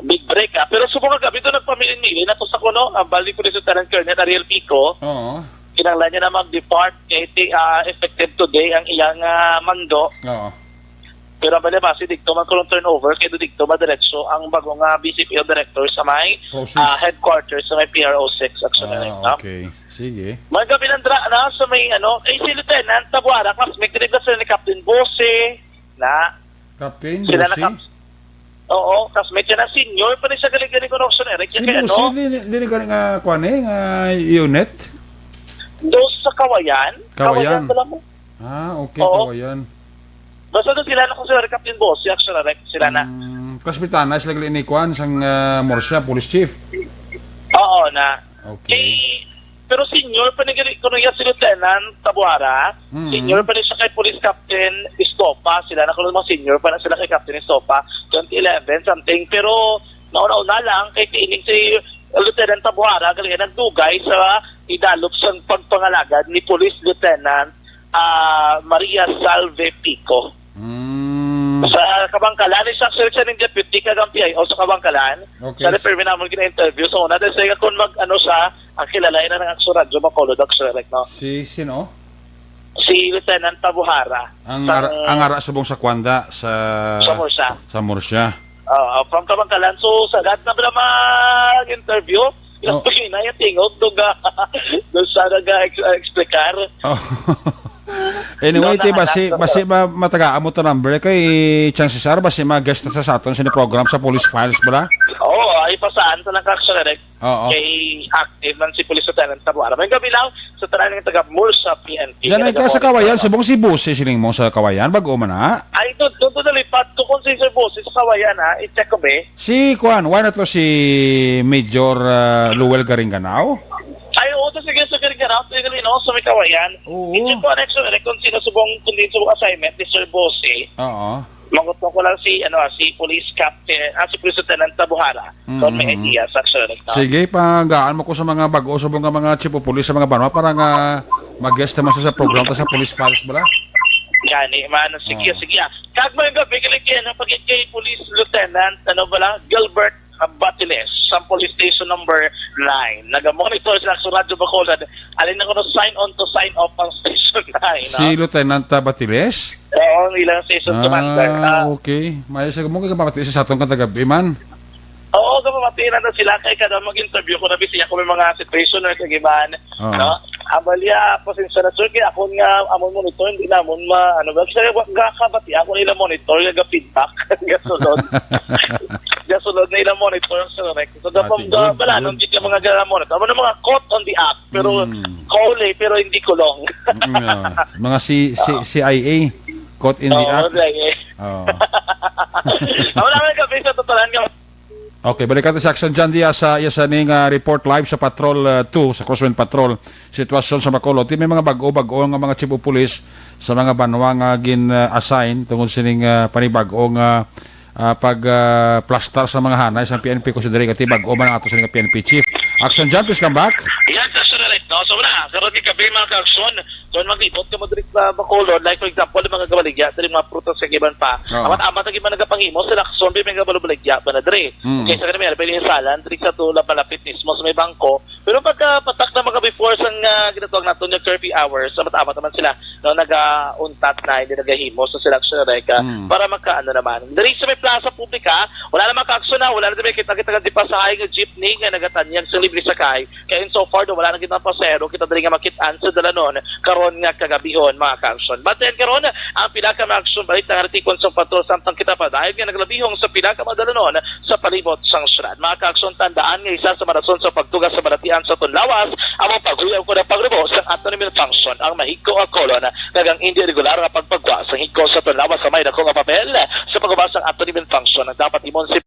Big break, ah. Pero subong nga gabi doon nagpamilin-milin na to sa kuno, ang balik ko sa Lieutenant Colonel Ariel Pico. Oo. Kinahanglan niya na mag-depart kay ti-, ah, effective today ang iyang, ah, mando. Oo. Pero ang balibasi, dito man kulong turnover, kaya dito madiretso ang bagong, ah, B C P O director sa may, Process. ah, headquarters sa may P R O six, actually, Ah, no? Okay. Sige. May gabi ng dra-, na sa may, ano, eh, si Lieutenant Tabuara, classmate, diri ba sila ni Captain Bose, na, Captain sila na Bose? Cap-, oo, classmate siya na senior, pa rin siya galing-galing ko na auctioneer, Si kaya, Bose, ano, di, di, di ka nga, kwan eh, nga unit? Doon sa Kawayan? Kawayan. Kawayan pala mo. Ah, okay, Oo. Kawayan. Basta doon sila na ko si Captain Bose, actually, sila na. Mm, Kaspitana, sila gali ni Kwan, sang, ah, Murcia, police chief. Oo, na. Okay. Eh, pero senior pa ni gali kuno iya si Lieutenant Tabuara. Mm. Senior pa ni siya kay Police Captain Estopa. Sila na kuno mga senior pa na sila kay Captain Estopa. Twenty eleven something. Pero nauna-una lang kay tiining si Lieutenant Tabuara gali nagdugay sa idalop sang pagpangalagad ni Police Lieutenant, ah, Maria Salve Pico. Mm. Sa Kabangkalan, isa actually siya ning deputy kag ang P I O sa Kabangkalan. Okay. Sa repairman namon gina-interview. So, una, dahil sa kung mag, ano siya, ang kilala na ng Action Radyo Bacolod, actually, like, no? Si sino? Si Lieutenant Tabuhara. Ang Sa ara, ang ara subong sa Kwanda, sa Sa Murcia. Sa Murcia. Oo, from Kabangkalan. So, sa lahat na pala mag-interview, Oh. Ilang paghinay ang tingog, doon nga, doon siya nag-explicar. Oh. Anyway, No, ti, basi, nakahanap basi ako. ba matagaan mo to number? Kay chances are, basi mag-guest na sa, sa aton sa program sa Police Files, bala? Oo, ay pasaan sa nang kaksyon, direct. Oo. Kay active man si Police Lieutenant Tabuara. May gabi lang sa tanan ng taga Murcia P N P. Diyan ay ka sa Kawayan, subong si Bose, siling mo sa Kawayan, bago man na? Ay, doon, doon, doon nalipat ko kung si Sir Bose sa Kawayan, ha? I-check ko, be. Si Kwan, wala na to si Major, ah, Luel Garinganao? Ay, oo, to sige, sa Garinganao, to yung no, sa may Kawayan. Oo. Hindi ko connection, eh, kung sino subong, kung di subong assignment ni Sir Bose. Oo. Manguto ko lang si, ano, ah, si Police Captain, ah, si Police Lieutenant Tabuhara. Kung may Mm-hmm. idea, sa actually, no? Sige, pagaan mo ko sa mga bago, subong nga mga chief of police sa mga banwa para nga mag-guest naman sa, sa program ta sa Police Files, bala? Gani, man. Sige, Oo. sige, ah. Kag may gabi, kay, ano, pag kay Police Lieutenant, ano bala, Gilbert, ah, Batiles, sa Police Station Number Nine. Naga-monitor sila sa Radyo Bacolod. Alin na ko na sign on to sign off ang Station Nine, no? Si Lieutenant, ah, Batiles? Oo, ang ilang station Ah, commander. Ah. Okay. Mayo sa mo kay mapati sa atong kagabi man. Oo, kapamati na na sila kay kada mag-interview ko, nabisi ako may mga situation or kagiban. Oo. No? Abalya, pasensya na, sir, kaya ako nga, amon monitor, hindi namon ma-, ano ba? Kasi wa-, gakabati ako nila monitor, yung feedback. Gasulod. Gasulod na ilang monitor, sir, like, so, Ah, gapang, good, ga-, bala, good. Nung di ka mga gala monitor. Amo na mga caught on the act, pero Mm. kauli, pero hindi kulong. Mm, yeah. Mga si, si, Oo. C I A, caught in the Oo, act. C I A. Oo. Amo na may gabi sa tutulan nga Okay, balik natin sa Action John Diaz sa iya sa ning, ah, report live sa Patrol, ah, two, sa Crosswind Patrol. Sitwasyon sa Bacolod. Ti may mga bago-bago nga mga chief of police sa mga banwa nga gin, ah, assign tungod sining, ah, panibag-o nga, ah, pag, ah, plastar sa mga hanay sa P N P, considering ati bago man ang ato sa P N P chief. Action John, please come back. Yes, that's right. No, so na, karon ni kape, mga ka-action, kung maglibot ka mo diri sa Bacolod, like, for example, yung mga gabaligya, diri mga prutas sa giban pa. Oo. Amat-amat ang giban nagapangimo, sila, action, may mga baligya pa na diri. Mm. Okay, sa kanila, may salan, diri sa tula, malapit mismo sa may bangko. Pero pagka patak na mga before sa nga ginatawag nato nga curfew hours, amat-amat naman sila, no, nagauntat na, hindi nagahimo sa sila, action, like, ah, Mm. para makaano naman. Diri sa may plaza publika, wala na mga ka-action na, wala na may kita-kita nga di pasahay nga jeepney nga nagatanyag sa libre sakay. Kaya in so far, do, wala na gid mga pasahero kita diri nga makit-an sa dalanon. Karon, nga kagabihon, mga kaaksyon. Batian karon ang pila ka mga aksyon balita nga natipon sang patrol, samtang kita padayon nga naglabihon sa pila ka mga dalan-on sa palibot sang syudad. Mga kaaksyon, tandaan nga isa sa mga rason sa pagtuga sa balatian sa aton lawas amo ang paghuyaw kuno pagrubo sang aton immune function, ang mahigko nga kolon, kag ang indi regular nga pagpagwa sang higko sa aton lawas ang may dako nga papel sa pagubas sang aton immune function. Ang dapat imon si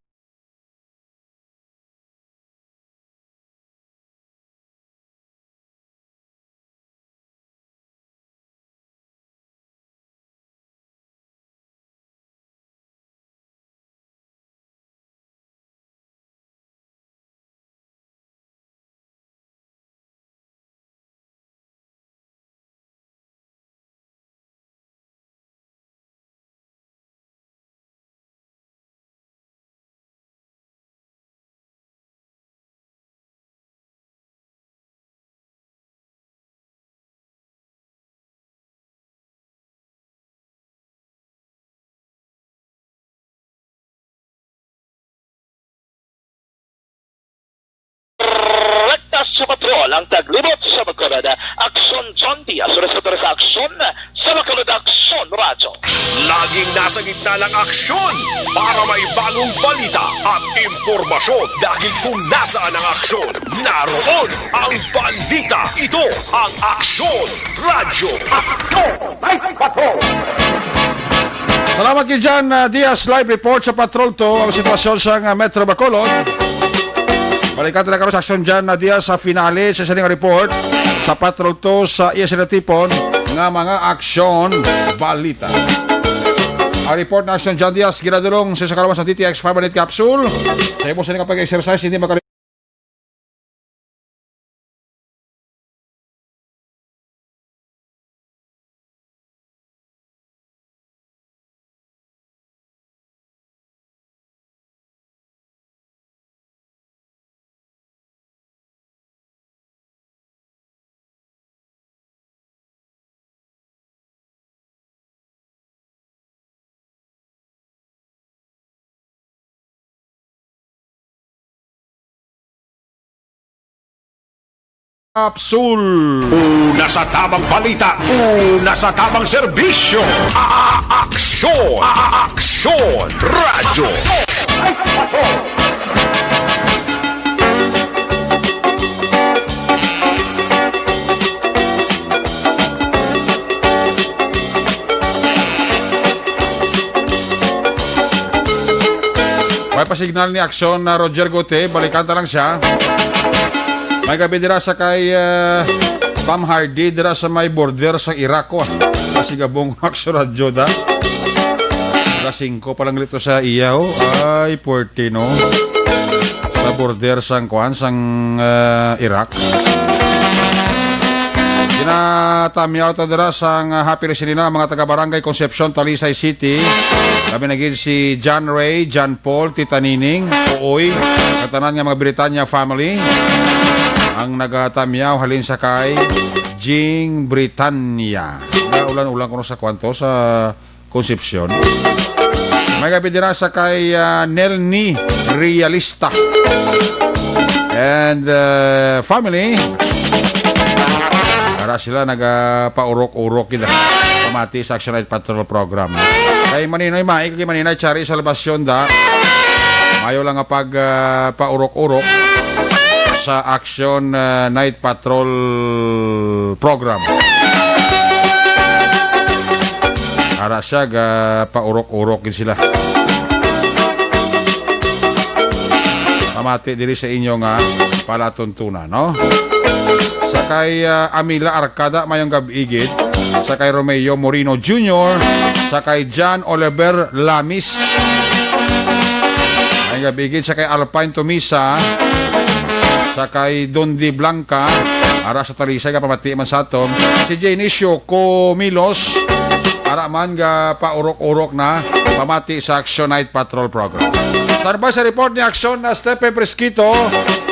Rekta sa patrol ang taglibot sa Bacolod. Aksyon John Diaz, resulta sa Aksyon sa Bacolod, Aksyon Radyo. Laging nasa gitna ng aksyon para may bagong balita at impormasyon. Dahil kung nasaan ang aksyon, naroon ang balita. Ito ang Aksyon Radyo. Aksyon Night Patrol. Salamat kay John, ah, Diaz, live report sa Patrol two, ang sitwasyon sa, ah, Metro Bacolod. Balikan ta na karon sa Aksyon John, ah, Diaz sa finale sa sining report sa Patrol two sa iya sila tipon nga mga aksyon balita. Ang report na Aksyon John Diaz, ginadulong sa isa ka lawas ng T T X five minute capsule. Sa imo sa nga pag-exercise, hindi makali- Capsule. Una sa tamang balita, una sa tamang serbisyo. A-, a-, aksyon, a-, a-, aksyon, radyo. May pa-signal ni Aksyon na Roger Gute, balikan ta lang siya. May gabi dira sa kay, eh, Pam Hardy, dira sa may border sa Iraq, oh. Kasi gabong Aksyon Radyo da. Alas singko pa lang dito sa iya, oh. Ay, puwerte, no? Sa border sang, kuan, sang, eh, Iraq. Ginatamyaw ta dira sang, ah, happy listening na ang mga taga Barangay Concepcion, Talisay City. Kami na gid si John Ray, John Paul, Tita Nining, Uoy, kag tanan nga mga Britanya family. Ang nagatamyaw halin sa kay Jing Britanya. Ulan-ulan kuno sa kwanto sa Concepcion. May gabi dira sa kay, ah, Nelny Realista and, ah, family. Ara sila nagapaurok-urok gid pamati sa Action Night Patrol program. Kay Maninoy Mai, kay Maninoy Chari Salvacion da. Mayo lang nga pag, ah, paurok-urok sa Action, ah, Night Patrol program. Ara siya, ga paurok-urok gid sila. Pamati diri sa inyo nga palatuntunan, no? Sa kay, ah, Amila Arcada, mayong gab-i gid. Sa kay Romeo Moreno Junior, sa kay John Oliver Lamis. Mayong gab-i gid sa kay Alpine Tomisa, sa kay Dondi Blanca, ara sa Talisay, kapamati man sa aton. Si Janicio Comilos, ara man ga paurok-urok na, pamati sa Action Night Patrol Program. Standby sa report ni Action na Stephen Fresquito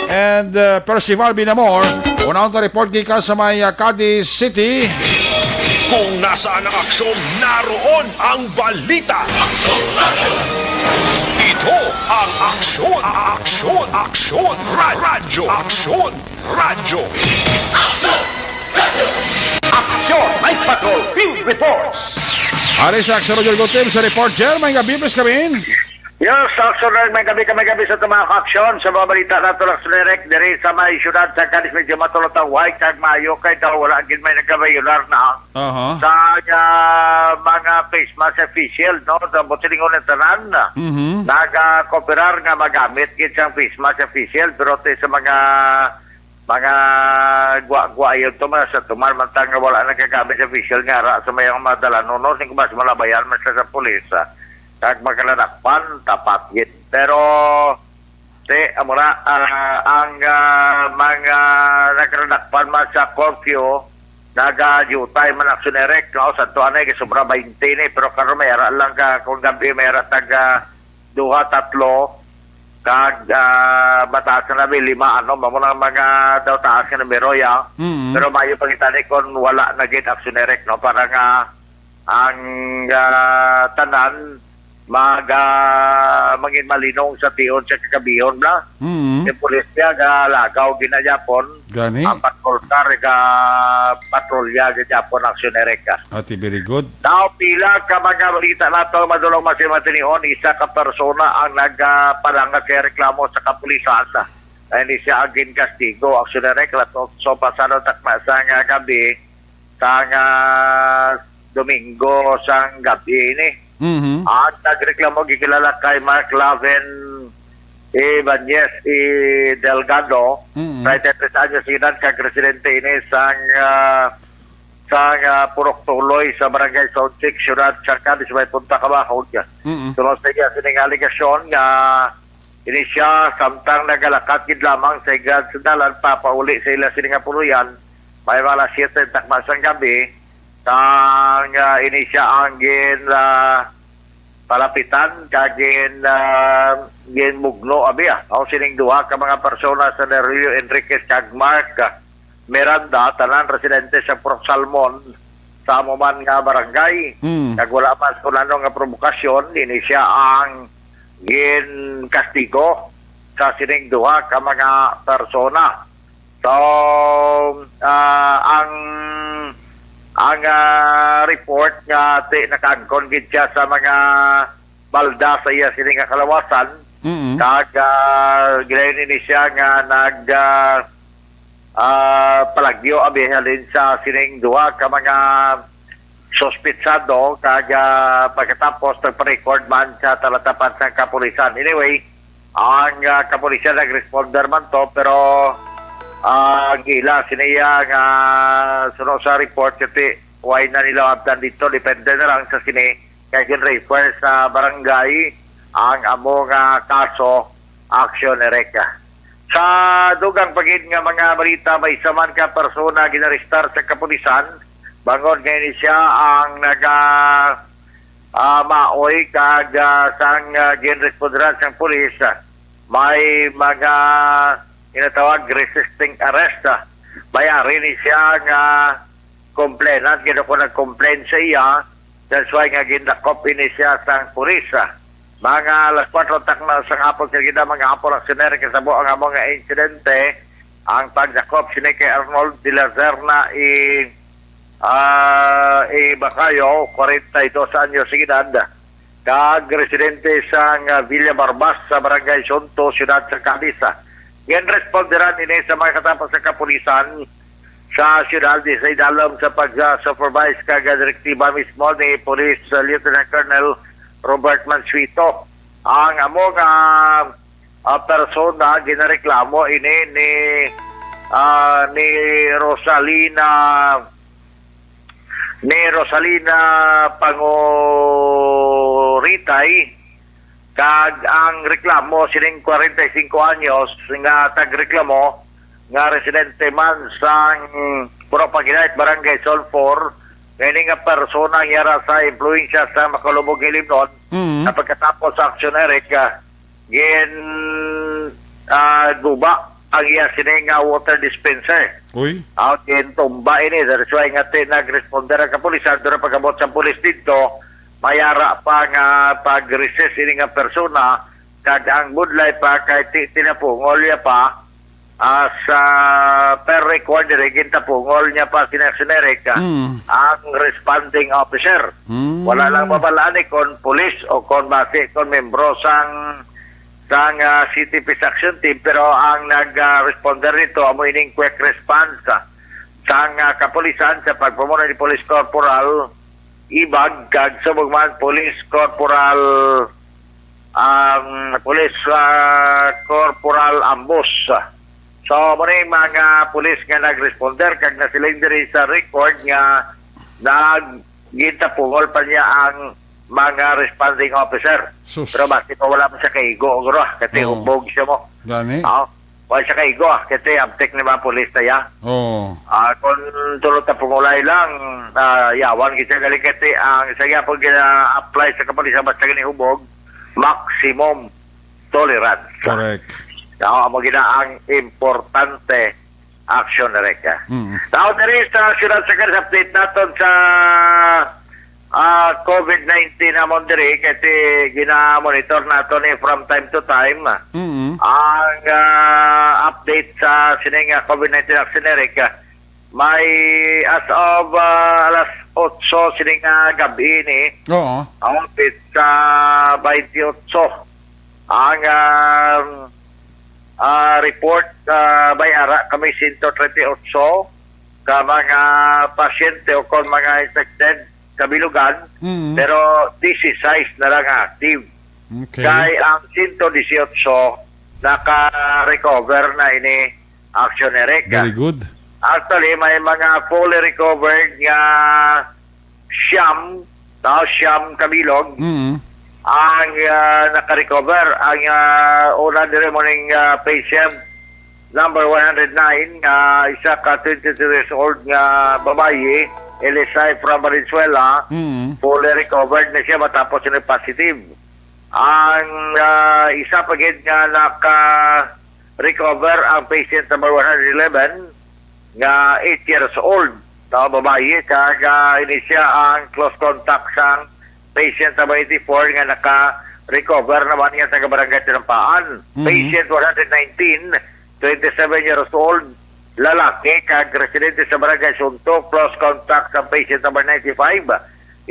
and, uh, Percival Binamor. Unahon ta report gikan sa may, uh, Cadiz City. Kung nasaan ang aksyon, naroon ang balita. Ito ang Aksyon, Aksyon, Aksyon, Ra-, Radyo, Aksyon, Radyo. Aksyon Night Patrol Field Reports. Ari sa Aksyon Radyo Team sa reporter, may gabi, please, kami. Yes, Aksyon Night, may gabi, kami gabi sa mga aksyon, sa mga balita nato, Aksyon Direct, diri sa may syudad sa Cadiz, medyo matulog ang white, kag maayo kay daw wala gid may nagkabayular na Aha. sa, ah, mga face mask official, no? Sa busilingon ng tanan, Mhm. nagakooperar nga magamit gid sang face mask official, pero ti sa mga mga gwa-gwa yun to, mga sa tuman man ta nga wala nagagamit sa official nga ara sa may mga dalanon, no? Sing mas malabayan man siya sa pulis, ah, kag magkaladakpan, tapat gid. Pero, ti, amo na, ah, ang, ah, mga nagkaladakpan man sa curfew, naga-dutay man, Aksyon Direct, no? Sa tuan ay sobra twenty ni, pero karon may ara lang ka, kung gabi may ara tag, ah, duha, tatlo, kag, ah, mataas na labi, lima, ano, mamo na ang mga daw taas nga numero, ya. Mm. Pero maayo pangitani kung wala na gid, Aksyon Direct, no, para nga ang, ah, tanan mag, ah, mangin malinong sa tion sa kagabihon na. Mm. Yung pulis niya, galagaw ginagyapon. Gani? Ang patrol car, ga patrolya gid yapon, Aksyon Direct. Ati, very good. Now, pila ka mga balita nato, madulong masimatinion, isa ka persona ang nagpalangat kay reklamo sa kapulisan. Ay, ni siya ang ginkastigo, Aksyon Direct, alas otso pasado takna sa nga gabi, sa nga Domingo sang gabi ini. Mhm. Ang nagreklamo gikilala kay Mark Laven Ibanez E. Delgado, Mhm. treinta y tres anyos edad, kag residente ini sang, ah, sang, ah, Purok Tuloy sa Barangay Saunchik, Siyudad sang Cadiz, may Punta Cabahog. Mhm. Suno sa iya sining alegasyon nga ini siya samtang nagalakat gid lamang sa higad sa dalan papauli sa ila sini nga puloy-an, may mga alas siyete takna sang gabi, sang, ah, ini siya ang gin, ah, palapitan kag gin, ah, ginmugno, abi, ah, o sining duha ka mga persona sa Nerlio Enriquez kag Mark, ah, Miranda, tanan residente sa Purok Salmon, sa amo man nga barangay. Hmm. Kag wala man kun ano nga provokasyon, ini siya ang ginkastigo sa sining duha ka mga persona. So, ah, ang, ang, ah, report nga ti nakaangkon gid siya sa mga balda sa iya sini nga kalawasan, Mm. kag, ah, gilayon ini siya nga nag, ah, ah, palagyo abi halin sa sining duha ka mga suspitsado, kag, ah, pagkatapos nagpa-record man sa talatapan sa kapulisan. Anyway, ang, ah, kapulisan nag-responder man to, pero, ah, ang ila siniya nga suno sa report, kati why na nila abtan dito, depende na lang sa sini kay gin-refer sa barangay ang amo nga kaso, Aksyon Direct. Sa dugang pa gid nga mga balita, may isa man ka persona ginarestar sa kapulisan bangod nga ini siya ang naga, ah, maoy kag, ah, sang, ah, ginresponderan sang pulis, ah, may mga ginatawag resisting arrest, ah. May ari ni siya nga complainant, gid ako nag-complain sa iya. That's why nga gindakop ini siya sang pulis, ah. Mga alas kwatro takna sang hapon, kay gid mga hapon ang siner kasabo ang amo nga insidente. Ang pagdakop sini kay Arnold de la Serna i, ah, i Bacayo, kwarenta y dos anyos edad, kag residente sang, ah, Villa Barbas sa Barangay Sunto, siyudad sa Cadiz. Ginresponderan ini sa mga katapo sa kapulisan sa siyudad sa idalom sa pag-supervise kag direktiba mismo ni Police Lieutenant Colonel Robert Mansueto. Ang amo nga, ah, persona ginareklamo ini ni, ah, ni Rosalina, ni Rosalina Panguritay, kag ang reklamo sining kwarenta y singko anyos nga tagreklamo nga residente man sang Purok Paginait, Barangay Sulphur, nga ini nga persona ang yara sa impluwensya sa makalubog nga ilimnon Mm. na pagkatapos sa aksyon, Eric, ah, gin, ah, guba ang iya sini nga water dispenser. Uy. Ah, gintumba ini. That's why nga ti-, nag-responder ang kapulisan, pero pag-abot sa pulis dito, mayara pa nga pag-resist ini nga persona, kag ang budlay pa kay ti-, tinapungol niya pa as, ah, per record diri, gintapungol niya pa si Action Eric, ah, Mm. ang responding officer. Mm. Wala lang mabalaan ni kon pulis o kon basi kon membro sang, sang, ah, City Peace Action Team, pero ang nag, ah, responder nito amo ining quick response, ah, sang, ah, kapulisan sa pagpamuno ni Police Corporal Ibag kag subong man Police Corporal, ang Police, ah, Corporal Ambos. So, amo ni mga pulis nga nag-responder kag nasiling diri sa record nga nag-, gintapungol pa niya ang mga responding officer. Sus. Pero basi pa wala man siya kaigo, guro, kasi Oo. hubog siya mo. Gani? Oo. Wala siya kaigo, ah, kasi abtik ni mga pulis na ya. Oo. Ah, kung tulot na pungulay lang, ah, yawan kita galing kasi ang isa niya pag gina-apply sa kapulisan basta gani hubog, maximum tolerance. Correct. Now, amo gina ang importante, Action Eric. Mm. Now, diri sa siyudad sa Caris, update naton sa, ah, COVID nineteen amon diri kasi gina-monitor nato ni from time to time. Mm. Ang, ah, update sa sining, ah, COVID nineteen Action Eric, ah, may as of, ah, alas otso sining, ah, gabi ni. Oo. Ang update sa twenty-eight ang, ah, ah, report, ah, may ara kami sento treinta y ocho ka mga pasyente o kon mga infected kabilugan, Mm. pero disisais na lang active. Okay. Kay ang sento disiotso naka-recover na ini, Action Eric. Very good. Actually, may mga fully recovered nga siyam, no, siyam kabilog Mm. ang, ah, naka-recover. Ang, ah, una diri mo ning, ah, patient number one hundred nine, nga isa ka twenty-two years old nga babayi, L S I from Valenzuela, Mm. fully recovered na siya matapos ni positive. Ang, ah, isa pa gid nga naka-recover ang patient number one hundred eleven, nga eight years old, no, babayi, kag, ah, ini siya ang close contact sang patient number eighty-four nga naka-recover naman nga taga Barangay Tinampaan. Mhm. Patient one hundred nineteen, twenty-seven years old, lalaki, kag residente sa Barangay Sunto, close contact sa patient number ninety-five.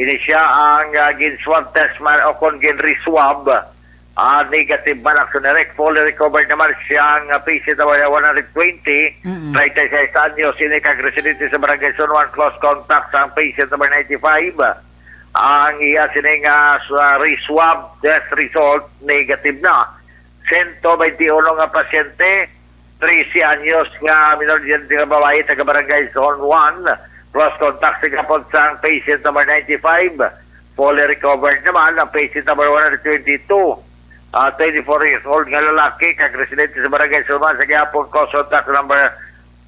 Ini siya ang, ah, gin-swab test man o kon gin-reswab. Ah, negative man ang sunirek. Fully recovered naman siya ang, ah, patient number one hundred twenty, Mm-mm. treinta y seis anyos, ini kag residente sa Barangay San Juan, close contact sa patient number ninety-five. Ang iya sining, ah, sa reswab test result, negative na. Sento beinti uno nga pasyente, trese anyos nga minor de edad nga babayi, taga Barangay Zone one, close contact sa gapon sang patient number ninety-five. Fully recovered naman ang patient number one hundred twenty-two, ah, twenty-four years old nga lalaki, kag residente sa Barangay Zone one sa gihapon, close contact number,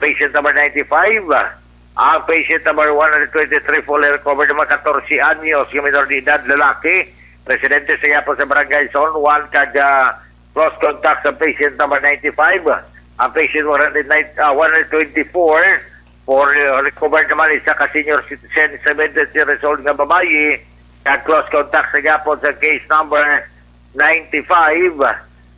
patient number ninety-five. Ang patient number one hundred twenty-three fully recovered naman, katorse anyos nga minor de edad, lalaki, residente sa gihapon sa Barangay Zone one, kag, ah, close contact sa patient number ninety-five. Ang patient one hundred nine, ah, one hundred twenty-four, for, uh, recovered naman, isa ka senior citizen, seventy-three years old nga babayi, nga close contact sa gihapon sa case number ninety-five.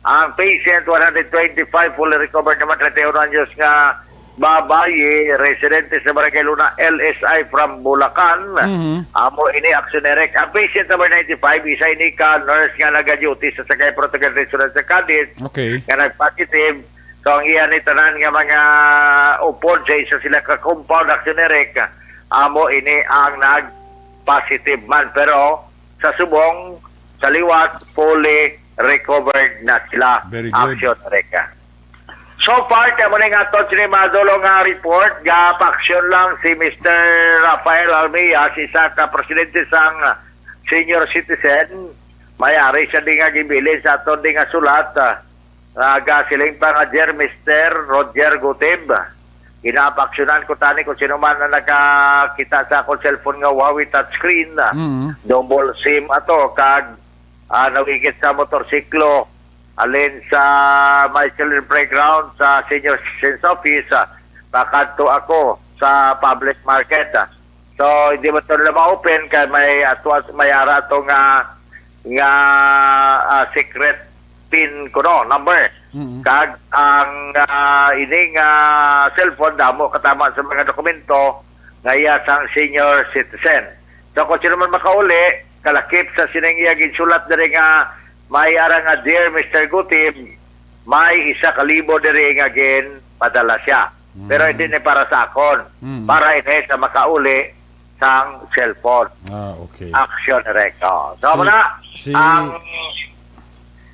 Ang patient one hundred twenty-five, fully recovered naman, treinta y uno anyos nga babayi, residente sa Barangay Luna, L S I from Bulacan. Mhm. Amo ini, Action Eric. Ang patient number ninety-five, isa ini ka nurse nga nag-duty sa Sagay Protocol Regional sa Cadiz, Okay. nga nag-positive. So, ang iya ni tanan nga mga upod sa isa sila ka compound, Action Eric, amo ini ang nag-positive man. Pero sa subong, sa liwat, fully recovered na sila. Very good. Action Eric. So far, kaya mo na nga ito, sini madulong nga report, ga-action lang si Mister Rafael Almia, si isa ka presidente sang senior citizen. May ari siya di nga gibilin sa aton di nga sulat, ah, nga gasiling pa nga Dear Mister Roger Gutib. Ginaapaksyonan ko tani kung sino man na nakakita sa akong cellphone nga Huawei touchscreen, ah, Mm. double SIM ato, kag, ah, nawigit sa motorsiklo, alin sa may children playground sa senior citizens office, ah, pakadto ako sa public market, ah. So, hindi mo ito nila ma-open kay may atwas, may ara to nga, nga, ah, secret pin kuno, number. Mm. Kag ang, ah, ining, ah, cellphone damo katama sa mga dokumento nga iya sang senior citizen. So, kung sino man makauli, kalakip sa sining iya ginsulat diri nga may ara nga, "Dear Mister Gutib, may isa ka libo diri," nga ginpadala siya. Pero Mm. hindi ni para sa akon. Mm. Para ini sa makauli sang cellphone. Ah, okay. Action record. So, Si, amo na, si ang,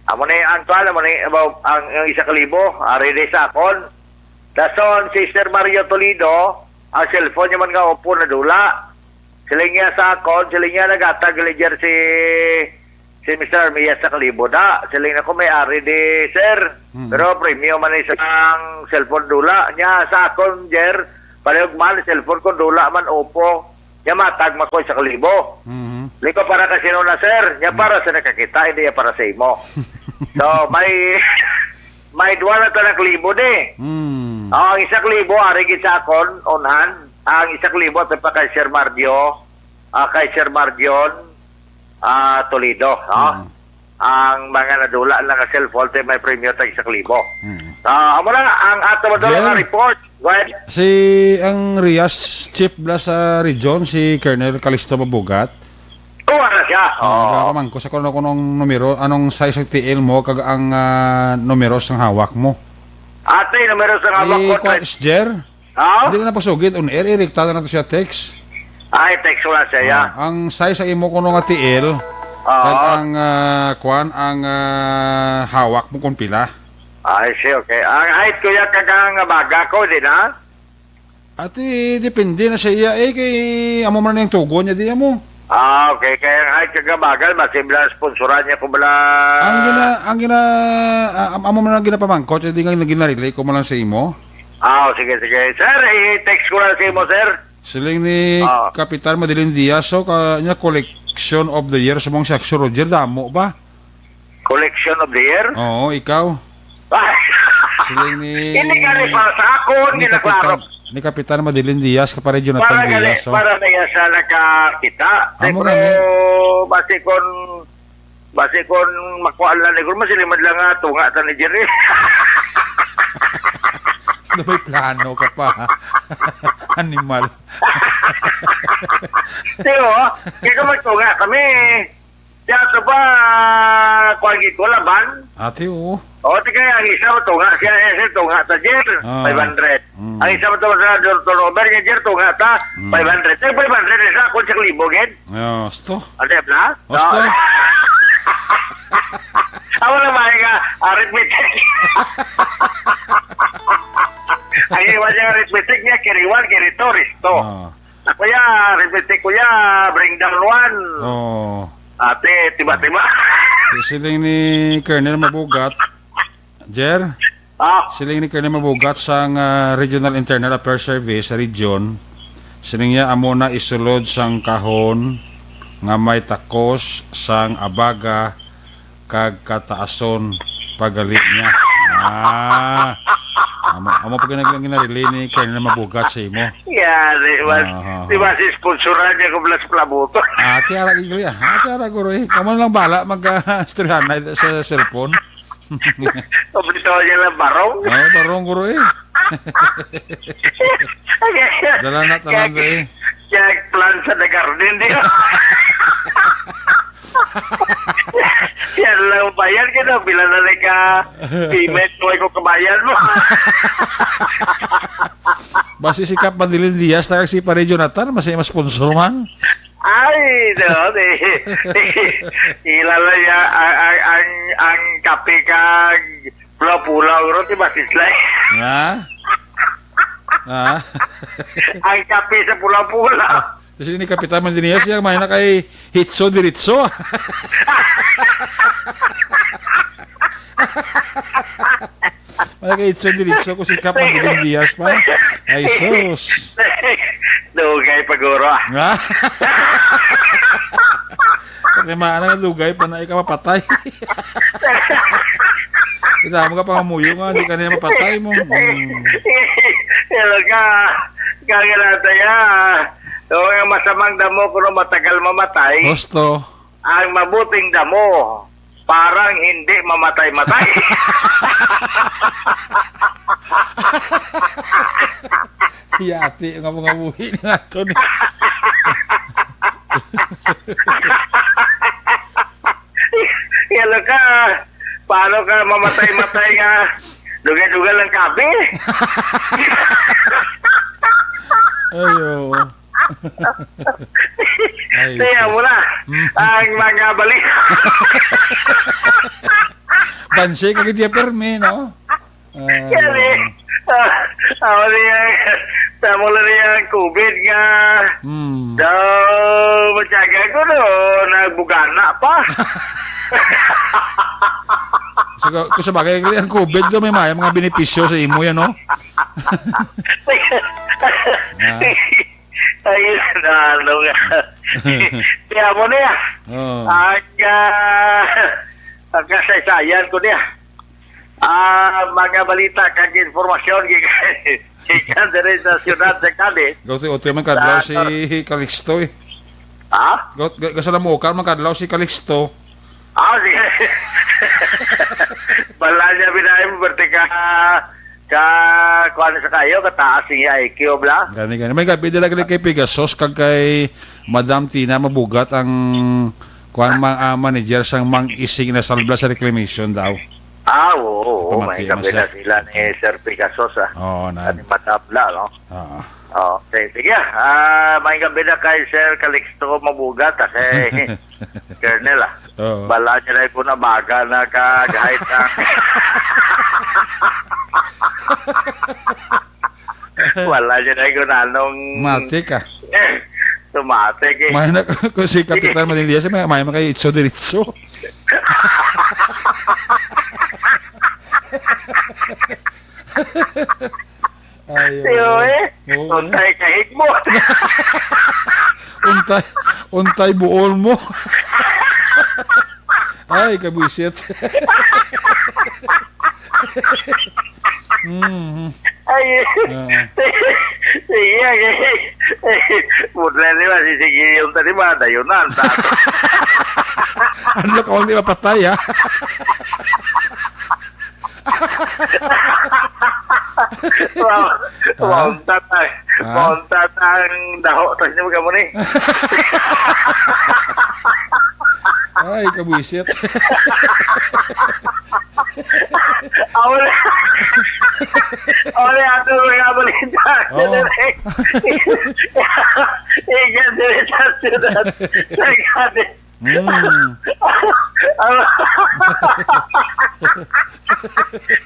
amo ni ang kuwan, amo ni, amo, ang, ang isa ka libo, ari di sa akon. Dason, si Sir Mario Toledo, ang cellphone niya man nga Oppo nadula. Siling niya sa akon, siling niya, naghatag ni Jer si, si Mister Armia sa kalibo da. Siling na ko, "May ari di, sir. Mm. Pero premium man ni sang cellphone dula." Niya sa akon, Jer, palihog man, cellphone ko dula man, Oppo. Niya matag man ko sa kalibo. Mhm. Liko, "Para ka sino na, sir?" Niya, Mm. "Para sa nakakita, hindi ya para sa imo." So, may, may duwa na ta ng libo di. Mm. Oh, ang isa ka libo, ari gid sa akon, on hand. Ang isa ka libo, ito pa kay Sir Mardio, ah, kay Sir Mardion, ah, Toledo, no? Mm. Ang mga nadula lang nga cellphone, ito may premyo tag isa ka libo. Mm. Ah, amo na, ang ato mo Jen? Nga report. Go ahead. Si, ang Rias chief bala sa region, si Colonel Calisto Mabugat. Kuha na siya. Ah, Oo. Pamangkot sa kuno, kunong numero, anong size ang T L mo, kag ang, ah, numero sang hawak mo. Ate, numero sang hawak ko, Kuan, Ted. Jer? Ha? Hindi na napasugid on air, irikta na nato siya text. Ay, text ko lang siya, ya. Ah, ang size sa imo kuno nga T L, Oo. kag ang, ah, kuan, ang, ah, hawak mo kung pila. Ay, see, okay. Ang height ko ya, kag ang baga ko, di na? Ati, depende na sa iya, eh, kay amo man ang tugon niya, di amo. Ah, okay. Kaya ang height kag baga, mas similar sponsoran niya ko bala. Ang gina-, ang gina-, ah, am-, amo man ang ginapamangkot, di nga ginarelay ko man lang sa imo. Ah, sige, sige. Sir, i-text ko lang sa imo, sir. Siling ni Ah. Kapitan Madeline Diaz, so, ka, niya, collection of the year, sa mong Saxo Roger, damo ba? Collection of the year? Oo, ikaw. Siling ni, Hindi ka ni para sa akon, ni ginaklaro. Kapitan, ni Kapitan Madeline Diaz, kapare Jonathan Para gali, Diaz, oh. Para na iya sa nakakita. Amo Siguro, gani. Basi kon, basi kon makuha lang, siguro masilimad lang nga tunga ta ni Jerry. Ano may plano ka pa, ha? Animal. Pero, di ko magtunga kami. Siya to ba, kuwan gid ko, laban? Ate, oo. O, di kaya ang isa mo tunga, siya, siya, siya tunga sa Jer, Ah. five hundred. Mm. Ang isa mo tunga sa Dor-, Turnover, niya, Jer, tunga sa Mm. five hundred. Yung five hundred, isa, kung sa libo, gid. Ah, gusto. Ano yan, na? Gusto. No. Ako na ba, nga, arithmetic. Ang iwan niya, arithmetic niya, kiriwan, kirito, risto. Ah. Kuya, repeat, kuya, bring down one. Oh. Ate, tiba-tiba. Siling ni Colonel Mabugat, Jer? Ah. Siling ni Colonel Mabugat sang, ah, Regional Internal Affairs Service sa region. Siling niya, amo na isulod sang kahon nga may takos sang abaga kag kataason pagali niya. Ah. Amo, amo pa ginag-, ginarelay ni Colonel Mabugat sa imo. Yan, di ba? Aha. Di ba si sponsoran niya ko plus plabuto? Ah, tiara gid, ah. Ah, tiara, guro, eh. Kamo na lang bala mag, ah, istoryahanay sa cellphone. Kompleto niya lang barong. Ah, barong, guro, eh. Dala na tanan, eh. Kaya plan sa the garden, di ba? Yan lang ba? Yan ka na. Pila na lang ka payment ko, ko kabayan mo. Basi si Kap Madeline Diaz, taga si Pare Jonathan, mas, mas sponsor man. Ay, no, di, di, kilala niya ang, ang, ang, ang kape kag pula-pula, bro, di ba, Sislay? Ha? Ha? Ang kape sa pula-pula. Ah, kasi ni Kapitan Mandinias, siya may na kay Hitso Diritso. May na kay Hitso Diritso, kung si Kap Mandinias pa. Ay, sus. Dugay pa, guro, ah. Ha? Kasi maana nga dugay pa na ikaw mapatay. Kita mo ka pangamuyo nga, di ka na mapatay mo. Mm. Hello ka. Kaya na tayo. So, ang masamang damo, kuno matagal mamatay. Gusto. Ang mabuting damo, parang hindi mamatay-matay. Yati nga mga buhi nga to ni. Yalo ka, paano ka mamatay-matay nga dugal-dugal ang kabi? Ayo. Ay, Kaya sus. Mo na Mm. Ang mga balita. Bansi ka gid permi, no? Ah. Kaya ni, ah, ako niya, sa mula niya ang covid nga, Hmm. Daw, matyaga ko no, nagbugana pa. So, kung sa bagay, ang covid do, may may mga benepisyo sa imo yan, no? Ah. Ay, ano nga. Kaya mo niya. Oo. Ang, ah, ang kasaysayan ko niya. Ah, mga balita kag informasyon gikan, gikan diri sa siyudad sa Cadiz. Gauti-uti man kadlaw Sa si Calixto, eh. Ha? Gaut-, ga-, gasalamukan man kadlaw si Calixto. Ah, sige. Bala niya, binahay mo, berte ka, ka, kuwan sa kayo, kataas ang I Q, bla? Gani, gani. May gabi dala gani kay Pegasus, kag kay Madam Tina Mabugat ang, kuwan, ma-, ah, manager sang Mang Ising na salbla sa reclamation daw. Ah, oo, oo. Pamati May man gabi siya. Na sila ni Sir Pegasus, ah. Oo, na. At ni Madam, bla, no? Oo. Oh, sige, sige. Ah, may gabi na kay Sir Calixto Mabugat, ah, kay Colonel, ah. Oo. Bala niya na po na baga na kag-height na. Wala niya na kung anong Matik, ah. Tumatik, eh. May na, kung si Kapitan Manilias, may, may makay itso diritso. Ay, Yo, oo. Eh. Oo. Untay kahigmot. Untay, untay buol mo. Ay, kabwisit. Mhm. Ay, Oo. Sige, sige. Mudla ni ba, si sige yung tadi ba, dayunan, ta. Ano ka, di mapatay, ha? Wow. Ha? Wow, tatay. Ha? Wow, tatang daho. Tapos niyo kamo ni. Ay, kabwisit. Awal. Awal, ato mga balita. Oh. Ika, dire sa siyudad. Sa Cadiz. Mm.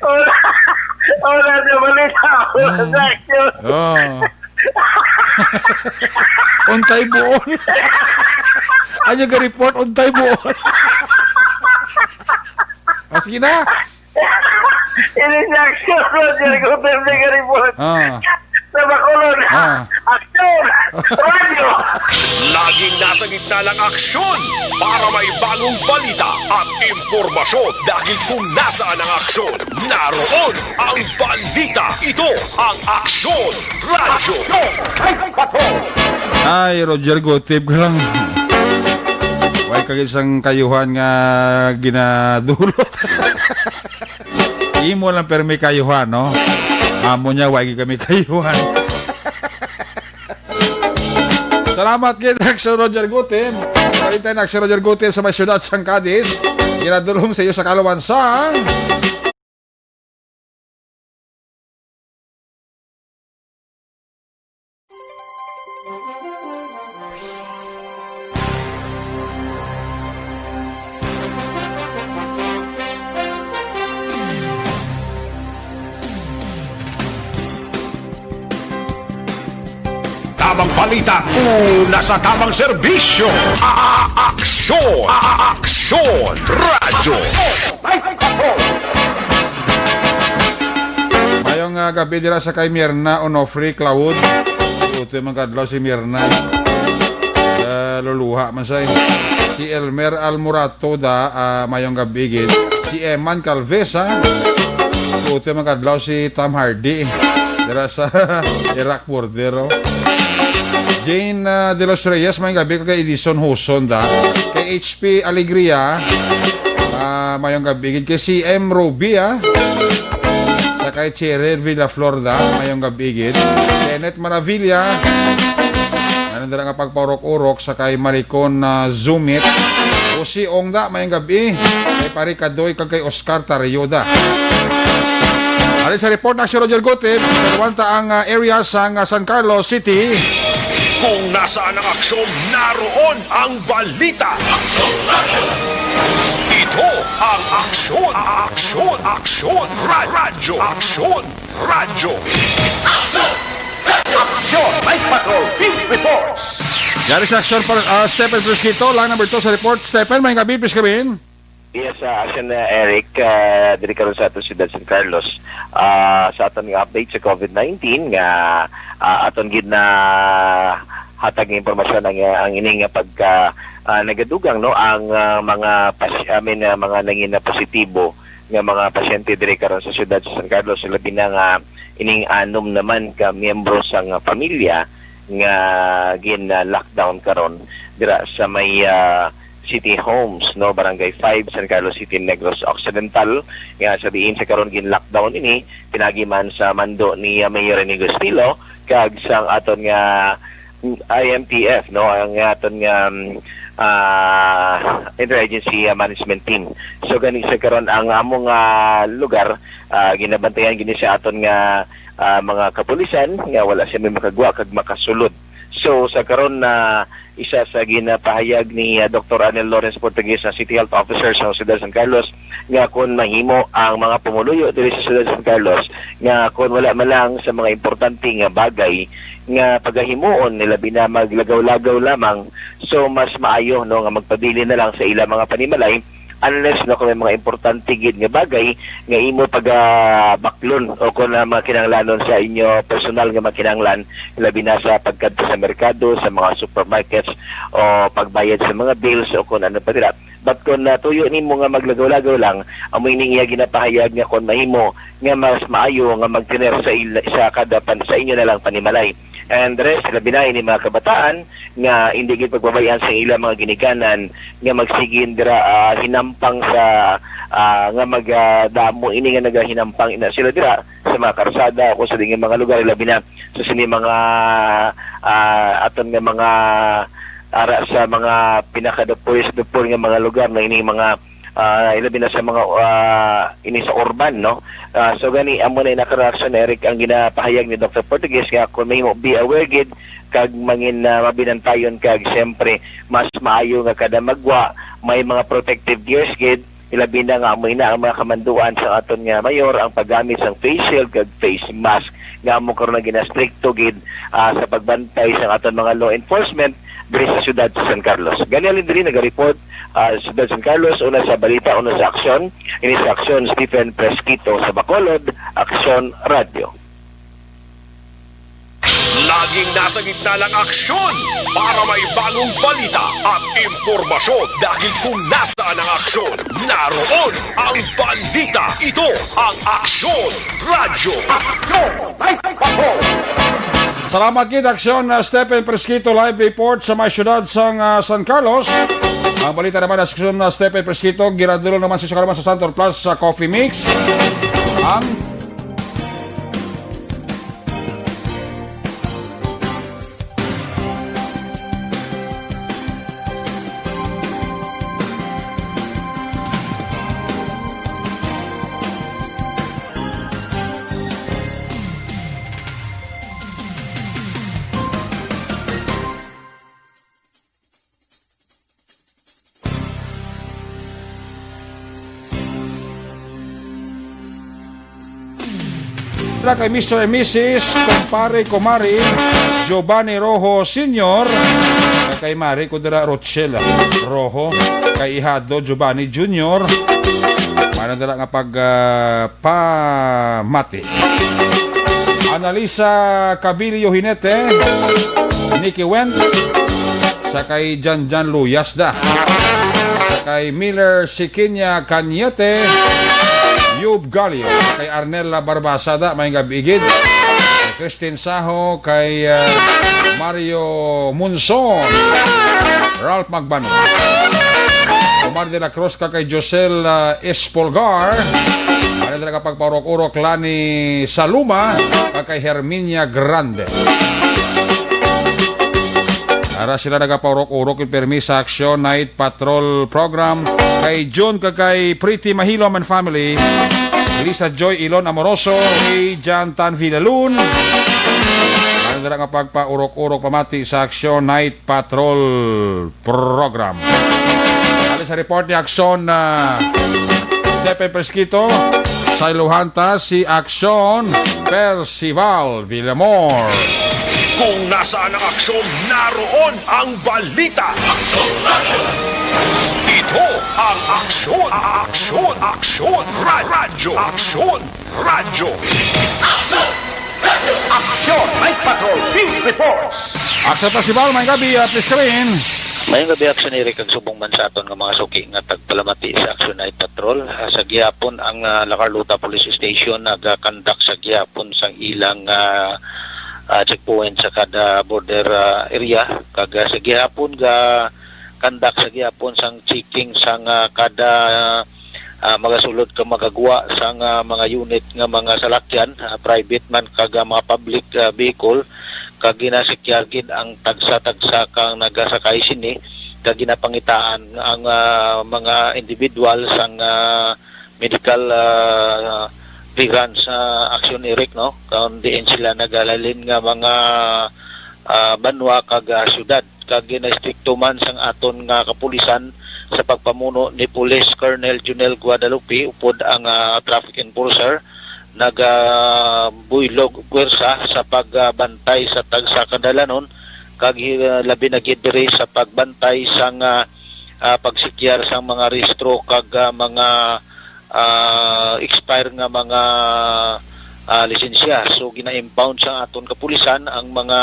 Wala, wala na balita. Wala Mm. na action. Oh. Untay buon. Ano ga report? Untay buon. Ah, sige na. Ini si Action Roger Gutierrez nga report. Ah. Sa Bacolod, Ah. Aksyon! Radyo! Laging nasa gitna ng aksyon para may bagong balita at impormasyon. Dahil kung nasaan ang aksyon, naroon ang balita. Ito ang Aksyon Radyo. Ay, Roger, gutib ka lang. Way kag isang kayuhan nga ginadulot. Imo lang permi kayuhan, no? Amo niya, way kami kayuhan. Salamat kay Action Roger Gutim. Palitan Action Roger Gutim sa may siyudad sang Cadiz. Ginadulong sa iyo sa kaluwan sa Tamang balita, una sa tamang serbisyo. A-, a-, aksyon. A-, a-, aksyon. Radyo. Mayong, ah, gabi dira sa kay Mirna Onofre Claud. Utoy man kadlaw si Mirna. Ah, luluha man siya, eh. Si Elmer Almorato da, ah, mayong gabi gid. Si Eman Calvesa. Utoy man kadlaw si Tom Hardy. Dira sa Iraq border, oh. Jane, ah, De Los Reyes, mayong gabi kay Edison Huson da. Kay H P Alegria. Ah, mayong gabi gid kay C M Ruby, ah. Sa kay Cheryl Villaflor da, mayong gabi gid. Kenneth Maravilla, ano dira nga pagpaurok-urok sa kay Maricon, ah, Zumit. O si Ongda, mayong gabi. Kay Pare Kadoy, kag kay Oscar Tarioda. Ari sa report na si Roger Gutib, sa ang, ah, area sang, ah, San Carlos City. Kung nasaan ang aksyon, naroon ang balita. Ito ang Aksyon, Aksyon, Aksyon, Ra- Radyo, Aksyon, Radyo. Aksyon! Aksyon! Night Patrol Beat Reports! Yari sa Aksyon, par- ah, Stephen Fresquito, line number two sa report. Stephen, may gabi, please come in. Yes, ah, Aksyon, ah, Eric, ah, diri karon sa aton siyudad San Carlos. Ah, sa aton nga update sa covid nineteen nga, ah, aton gid na hatag nga impormasyon ang, ah, ang ining nga pagka, ah, nagadugang, no, ang, ah, mga pas-, I mean, ah, mga nangin na positibo nga mga pasyente diri karon sa siyudad sa San Carlos, labi na nga ining anom naman ka miyembro sang pamilya nga gin-lockdown karon dira sa may, ah, City Homes, no, Barangay five, San Carlos City, Negros Occidental, nga sa diin sa karon gin-lockdown ini, pinagi man sa mando ni, ah, Mayor Rene Gustilo kag sang aton nga I M T F, no, ang aton nga, um, ah, Interagency, ah, Management Team. So gani sa karon ang among, ah, lugar, ah, ginabantayan gini sa aton nga, ah, mga kapulisan nga wala sila may makagwa kag makasulod. So sa karon na isa sa ginapahayag ni, ah, Doktor Arnel Lawrence Portuguez, ang City Health Officer sa Siyudad San Carlos, nga kon mahimo ang mga pumuluyo diri sa Siyudad San Carlos, nga kon wala man lang sa mga importante nga bagay nga pagahimuon nila, bina maglagaw-lagaw lamang, so mas maayo, no, nga magpabilin na lang sa ila mga panimalay, unless, no, kung may mga importante gid nga bagay nga imo pagabaklon o kung, ah, mga kinahanglanon sa inyo personal nga mga kinahanglan, labi na sa pagkadto sa merkado, sa mga supermarkets, o pagbayad sa mga bills o kung ano pa dira. But kung natuyo nimo nga maglagaw-lagaw lang, amo ining iya ginapahayag nga kung mahimo nga mas maayo nga magtener sa il- sa kada pan- sa inyo na lang panimalay. And the rest, labi na ini mga kabataan nga hindi gid pagbabayan sa ila mga giniganan nga magsigin dira, ah, hinampang sa, ah, nga mag, ah, damo ini nga nagahinampang ina sila dira sa mga karsada o sa ding mga lugar, labi na sa sini mga, ah, aton nga mga ara sa mga pinaka the poorest of the poor nga mga lugar na ini mga, ah, ilabi na sa mga, ah, ini sa urban, no? Ah, so gani amo na nakaraksyon na Eric ang ginapahayag ni Doktor Portuguez nga kung mahimo be aware gid kag mangin, ah, mabinantayon kag siyempre mas maayo nga kada magwa may mga protective gears gid, ilabi na nga amo ina ang mga kamanduan sa aton nga mayor ang paggamit sang face shield kag face mask nga amo karon ang ginastrikto gid, ah, sa pagbantay sa aton mga law enforcement diri sa siyudad sa San Carlos. Gani halin diri naga-report, ah, sa siyudad sa San Carlos, una sa balita, una sa aksyon, ini sa aksyon, Stephen Fresquito sa Bacolod, Aksyon Radio. Laging nasa gitna ng aksyon para may bagong balita at impormasyon. Dahil kung nasaan ang aksyon, naroon ang balita. Ito ang Aksyon Radyo. Aksyon! Salamat gid, Aksyon, uh, Stephen Fresquito, live report sa may siyudad sang, uh, San Carlos. Ang balita naman, Aksyon, uh, Stephen Fresquito, giradulong naman sa San Carlos sa Santor Plus sa Coffee Mix. Ang Dira kay Mister and Missus, kumpare, kumari, Giovanni Rojo Senior, kay Mari ko dira, Rochelle Rojo, kay Ihado Giovanni Junior, mana dira nga pag, ah, pamati. Analisa Cabilio Hinete, Nikki Wendt, sa kay Janjan Luyas da, sa kay Miller Sikinya Cañete, Yub Galio, sa kay Arnella Barbasada, may gabi gid, kay Christine Saho, kay, ah, Mario Munson, Ralph Magbano. Omar de la Cruz, kag kay Josel, ah, Espolgar. Ano na nga pagpaurok-urok, Lani Saluma, kag kay Herminia Grande. Ara sila nagapaurok-urok yung permi sa Aksyon Night Patrol Program. Kay June kag kay Pretty Mahilom and family. Lisa Joy Ilon Amoroso, kay Jan Tan Villalun. Ano na nga pagpaurok-urok pamati sa Aksyon Night Patrol Program. Ali sa report ni Aksyon, ah, Stephen Presquito, sa iluhan ta si Aksyon Percival Villamor. Kung nasaan ang aksyon, naroon ang balita. Ito ang Aksyon, Aksyon, Aksyon, Ra-, Radyo, Aksyon, Radyo. Aksyon! Night Patrol Field Reports! Aksyon Percival, may gabi, ah, please come in. Mayong gabi, Aksyon Eric, kag subong man sa aton nga mga suki nga tagpalamati sa Aksyon Night Patrol. Ah, sa gihapon, ang, ah, La Carlota Police Station nagakandak sa gihapon sang ilang, ah, ah, checkpoint sa kada border, ah, area. Kag, ah, sa gihapon, ga kandak sa gihapon sang checking sang, ah, kada, ah, magasulod ka magagwa sang, ah, mga unit nga mga salakyan, ah, private man kag, ah, mga public, ah, vehicle, kag ginasikyar gid ang tagsa-tagsa kang nagasakay sini, kag ginapangitaan ang, ah, mga individual sang, ah, medical, ah, clearance, ah, Aksyon Eric, no? Kung diin sila nagahalin nga mga, ah, banwa kag, ah, syudad. Kag ginaestrikto man sang aton nga kapulisan sa pagpamuno ni Police Colonel Junel Guadalupe, upod ang, ah, traffic enforcer, nagabuylog pwersa sa pagbantay sa tagsa ka dalan, kag, ah, labi na gid diri sa pagbantay sang, ah, ah, pagsikyar sang mga rehistro kag, ah, mga, ah, expire nga mga, ah, lisensya. So, gina-impound sa aton kapulisan ang mga,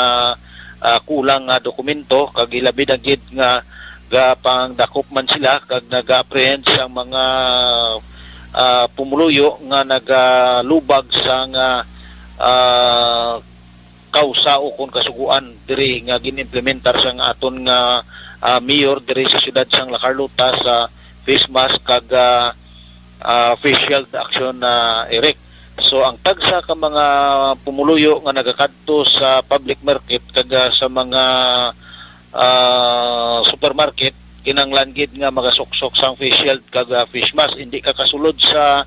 ah, kulang nga dokumento, kag ilabi na gid nga gapangdakop man sila kag naga-apprehend sang mga, ah, pumuluyo nga nagalubag sang, ah, ah, kausa o kon kasuguan diri nga gin-implementar sang aton nga, ah, mayor diri sa siyudad sang La Carlota sa face mask kag, ah, ah, face shield, Aksyon, ah, Eric. So, ang tagsa ka mga pumuluyo nga nagakadto sa public market kag, ah, sa mga, ah, supermarket, kinahanglan gid nga magasuksok sang face shield kag, ah, face mask. Hindi ka kasulod sa,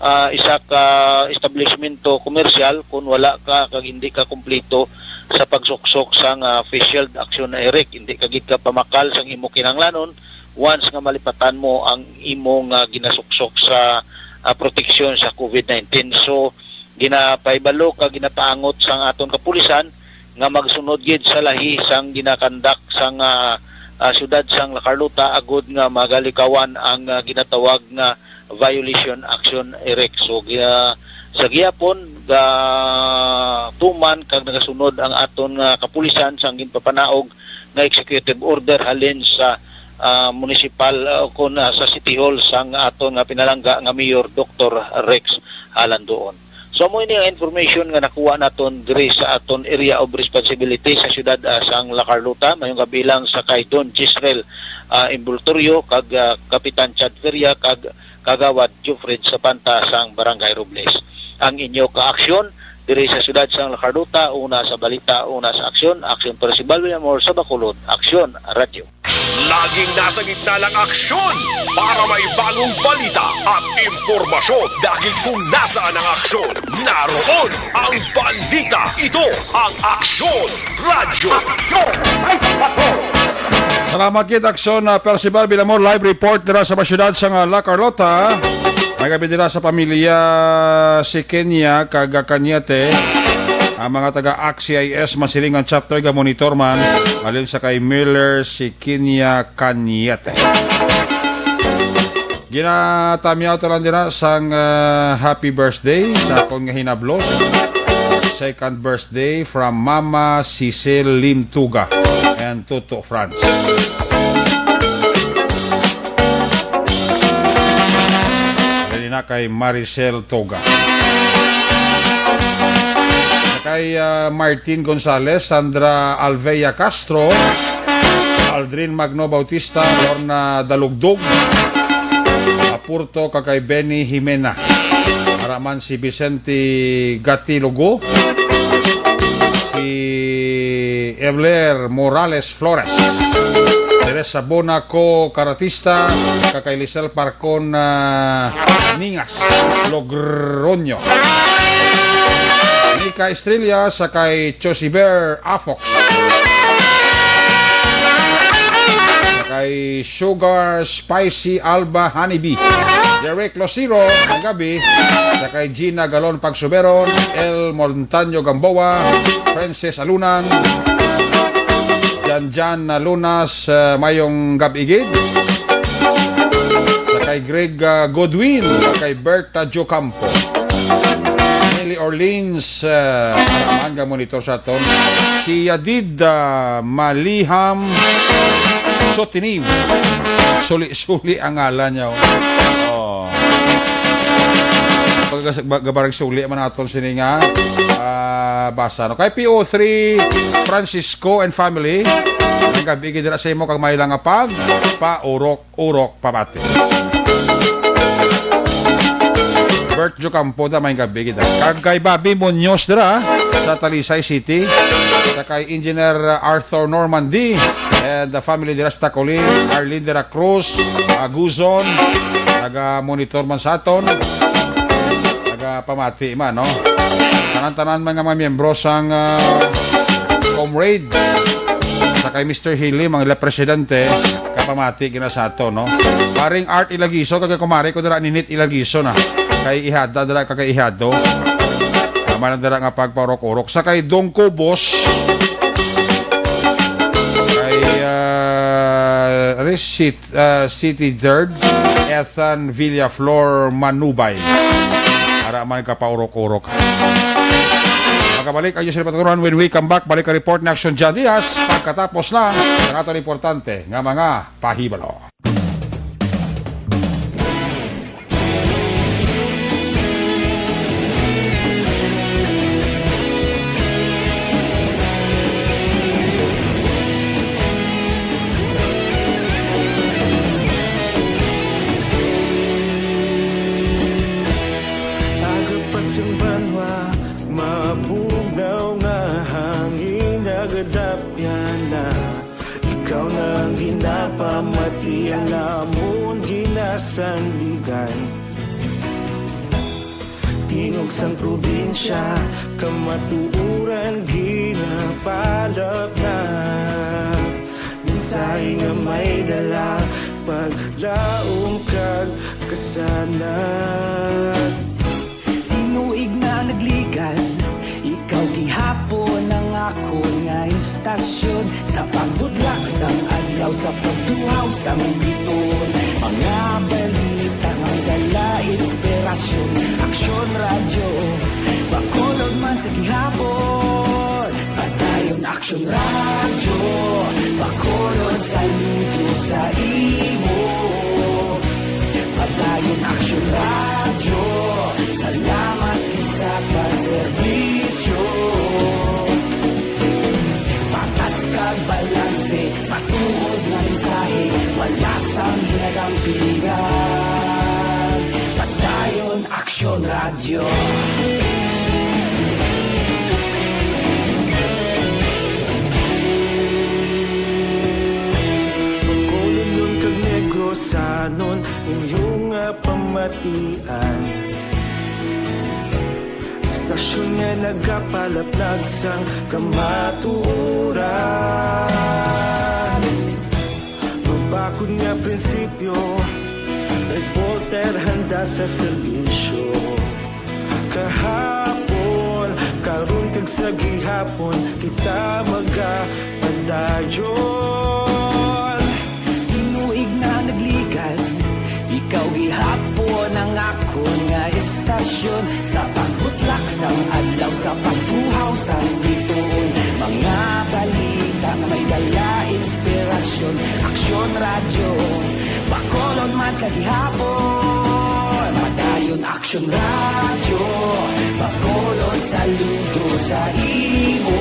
ah, isa ka establishmento komersyal kung wala ka kag hindi ka kumpleto sa pagsuksok sang, ah, face shield, Aksyon, Eric. Hindi ka gid ka pamakal sang imo kinahanglanon once nga malipatan mo ang imo nga ginasuksok sa, ah, proteksyon sa covid nineteen. So, ginapahibalo kag ginapaangot sang aton kapulisan nga magsunod gid sa lahi sang ginakandak sang, ah, ah, siyudad sang La Carlota, agud nga magalikawan ang, ah, ginatawag nga violation, Aksyon, Eric. So, gi-, ah, sa gihapon, gatuman kag nagasunod ang aton nga kapulisan sang ginpapanaog nga executive order halin sa, ah, munisipal, ah, kon, ah, sa City Hall sang aton nga pinalangga nga Mayor, Doktor Rex Alandoon. So, amo ini ang information nga nakuha naton diri sa aton area of responsibility sa siyudad, ah, sang La Carlota. Mayong gabi lang sa kay Don Jezreel, ah, Envoltorio, kag, ah, Kapitan Chad Feria, kag Kagawad Jufred Sapanta sang Barangay Robles. Ang inyo kaaksyon diri sa siyudad sang La Carlota, una sa balita, una sa aksyon, Aksyon Percival Villamor sa Bacolod, Aksyon Radyo. Laging nasa gitna ng aksyon para may bagong balita at impormasyon. Dahil kung nasaan ang aksyon, naroon ang balita. Ito ang Aksyon Radyo. Salamat gid, Aksyon, ah, Percival Villamor, live report dira sa syudad sang, ah, La Carlota. May gabi dira sa pamilya si Kenya kag Cañete. Ang mga taga ACT-CIS Masilingan Chapter ga monitor man, halin sa kay Miller si Kenya Cañete. Ginatamyaw ta lang dira sang, ah, happy birthday sa akon nga hinablos. Second birthday from Mama Cecil Lim Tuga and Toto Franz. Dali na kay Maricel Toga. Kay, ah, Martin Gonzalez, Sandra Alvea Castro, Aldrin Magno Bautista, Lorna Dalugdog, Apurto, kag kay Benny Jimena. Ara man si Vicente Gatilogo, si Evler Morales Flores, Teresa Bonaco Karatista, kag kay Lisel Parcon, ah, Ningas, Logroño. Nika Estrella, sa kay Chosiber Afox. Sa kay Sugar Spicy Alba Honeybee. Derek Losiro, ang gabi. Sa kay Gina Galon Pagsuberon, El Montaño Gamboa, Princess Alunan, Janjan Lunas, ah, mayong gab-i gid. Sa kay Greg, ah, Godwin, sa kay Berta Jocampo. Nelly Orleans, ah, man nga monitor sa aton. Si Yadid, ah, Maliham Sotinim. Suli-suli ang ngalan niya, oh. Oh. Pag-, pag-, gabarag suli man aton sini nga, ah, basa, no? Kay P O three Francisco and family, ang gabi gid dira sa imo kag may lang nga pag paurok-urok pamati. Bert Jocampo da, may gabi gid. Kag kay Bobby Munoz dira sa Talisay City, sa kay Engineer Arthur Normandy and the family dira sa Tacolin, Arlene de la Cruz, Aguzon, naga-monitor man sa aton, nagapamati man, no? Tanan-tanan man nga mga miyembro sang, ah, Comrade, sa kay Mister Hilim, ang ila presidente, kapamati gina sa ato, no? Paring Art Ilagiso, kag kumare ko dira, Ninit Ilagiso na. Kay ihada dira, kag kay ihado. Tama lang dira nga pagpaurok-urok. Sa kay Dong Cobos, kay, ah, Receipt, ah, City Third, Ethan Villaflor Manubay. Ara man kapaurok-urok. Magkabalik ang News Report when we come back. Balik ang report ni Action John Diaz pagkatapos na ng aton importante nga mga pahibalo. Aga pa sing banwa, mabugnaw nga hangin nagadapyan na. Ikaw na ang ginapamati, ang amon ginasandigan. Tingog sang probinsya, kamatuoran ginapalapnap. Mensahe nga may dala, paglaom kag kasanag. Tinuig na nagligan, ikaw gihapon ang akon nga istasyon. Sa pagbudlak sang adlaw, sa pagtuhaw sang bituon, mga balita may dala inspirasyon. Aksyon Radyo, Bacolod man sa gihapon. Padayon Aksyon Radyo, Bacolod saludo sa imo. Padayon Aksyon Radyo, salamat gid sa pagserbisyo. Patas kag balanse, matuod nga mensahe, wala sang ginadampigan. Padayon Aksyon Radyo. Bacolodnon kag Negrosanon, inyo nga pamatian. Istasyon nga nagapalaplag sang kamatuoran. Mabakod nga prinsipyo, reporter handa sa serbisyo. Kahapon, karon kag sa gihapon, kita magapadayon. Tinuig na nagligan, ikaw gihapon ang akon nga istasyon. Sa pagbutlak sang adlaw, sa pagtuhaw sang bituon, mga balita nga may dala inspirasyon. Aksyon Radyo, Bacolod man sa gihapon. Padayon Aksyon Radyo, Bacolod saludo sa imo.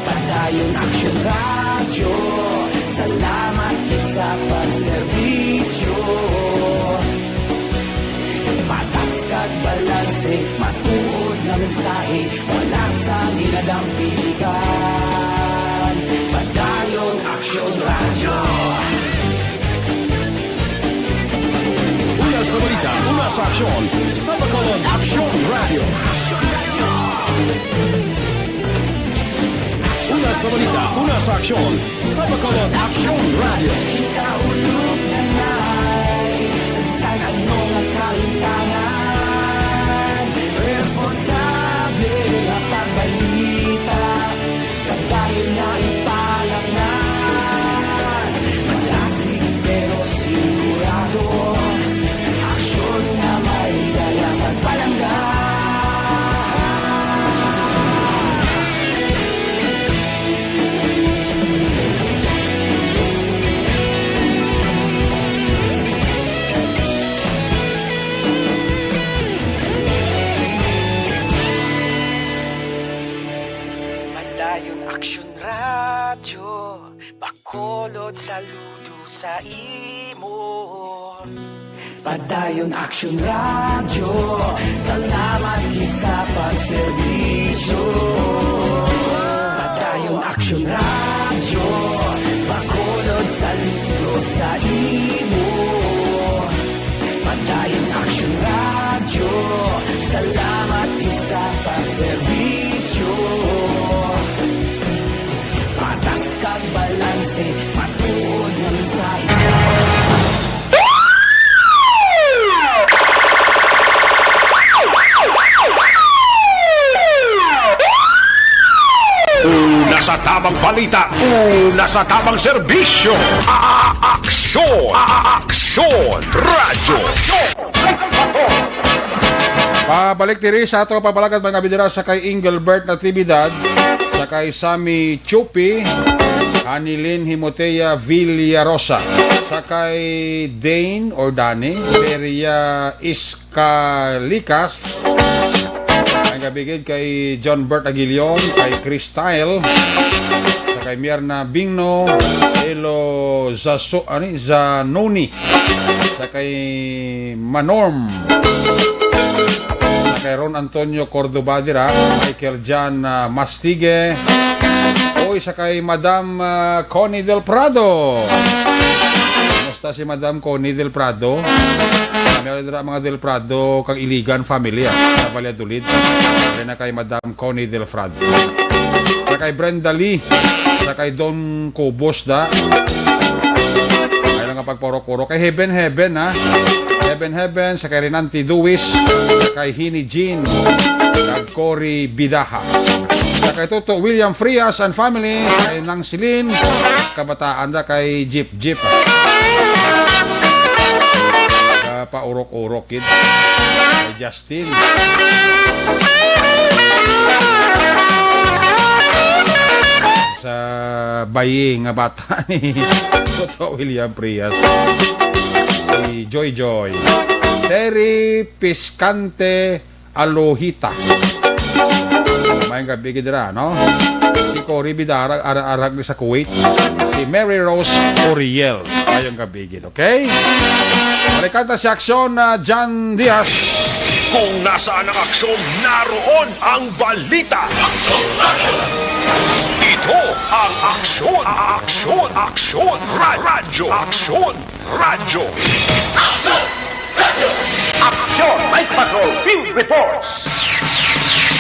Padayon Aksyon Radyo, Dampigan, Padayon Aksyon Radyo. Una sa balita, una sa aksyon, sa Bacolod Aksyon Radyo. Una sa balita, una sa aksyon, sa Bacolod Aksyon Radyo. Kita ulog na nai, sa bisan ano nga kahintangan, responsable nga pagbalita, kadayon nga ipalaknan. Malasig pero sigurado, aksyon nga may dala pagpalangga. Padayon Aksyon Radyo, Bacolod, saludo sa imo. Padayon Aksyon Radyo, salamat gid sa pagserbisyo. Padayon Aksyon Radyo, Bacolod, saludo sa imo. Padayon Aksyon Radyo, salamat gid sa pagserbisyo. Patas kag balanse, matuod nga mensahe. Una sa tamang balita, una sa tamang serbisyo. A-, a-, aksyon, a-, a-, aksyon, radyo. Pabalik diri sa ato nga pamalakat, mga bidira, sa kay Engelbert Natividad, sa kay Sammy Chupi, Anilin Himotea Villarosa, sa kay Dane or Dani Beria Iscalikas. Ang gabigid kay John Bert Aguilion, kay Chris Tile, sa kay Mierna Bingno, Elo Zaso-, ani, Zanoni, sa kay Manorm, sa kay Ron Antonio Cordoba dira, Michael John, ah, Mastige, oy, sa kay Madam, ah, Connie Del Prado. Kumusta si Madam Connie Del Prado? Kami dira mga Del Prado kag Iligan family, ah, sa Valladolid. Diri na kay Madam Connie Del Prado. Sa kay Brenda Lee, sa kay Don Cobos da. Ay lang ang pagpaurok-urok. Kay Heaven Heaven, ha? Heaven Heaven, sa kay Renante Duis, sa kay Hini Jean, kag Cory Bidaha. Sa kay Toto William Frias and family, kay Nang Celine, kabataan da kay Jeep Jeep, ah. Kapaurok-urok, kid. Kay Justin. Sa bayi nga bata ni Toto William Frias. Si Joy Joy. Terry Piscante Alohita. May gabi gid dira, no? Si Cory Bidara, ara-, arag ni sa Kuwait. Si Mary Rose Oriel. Mayong gabi gid, okay? Balikan ta si Aksyon, ah, John Diaz. Kung nasaan ang aksyon, naroon ang balita. Ito ang Aksyon, Aksyon, Aksyon, Ra-, Radyo, Aksyon, Radyo. Aksyon! Night Patrol Field Reports!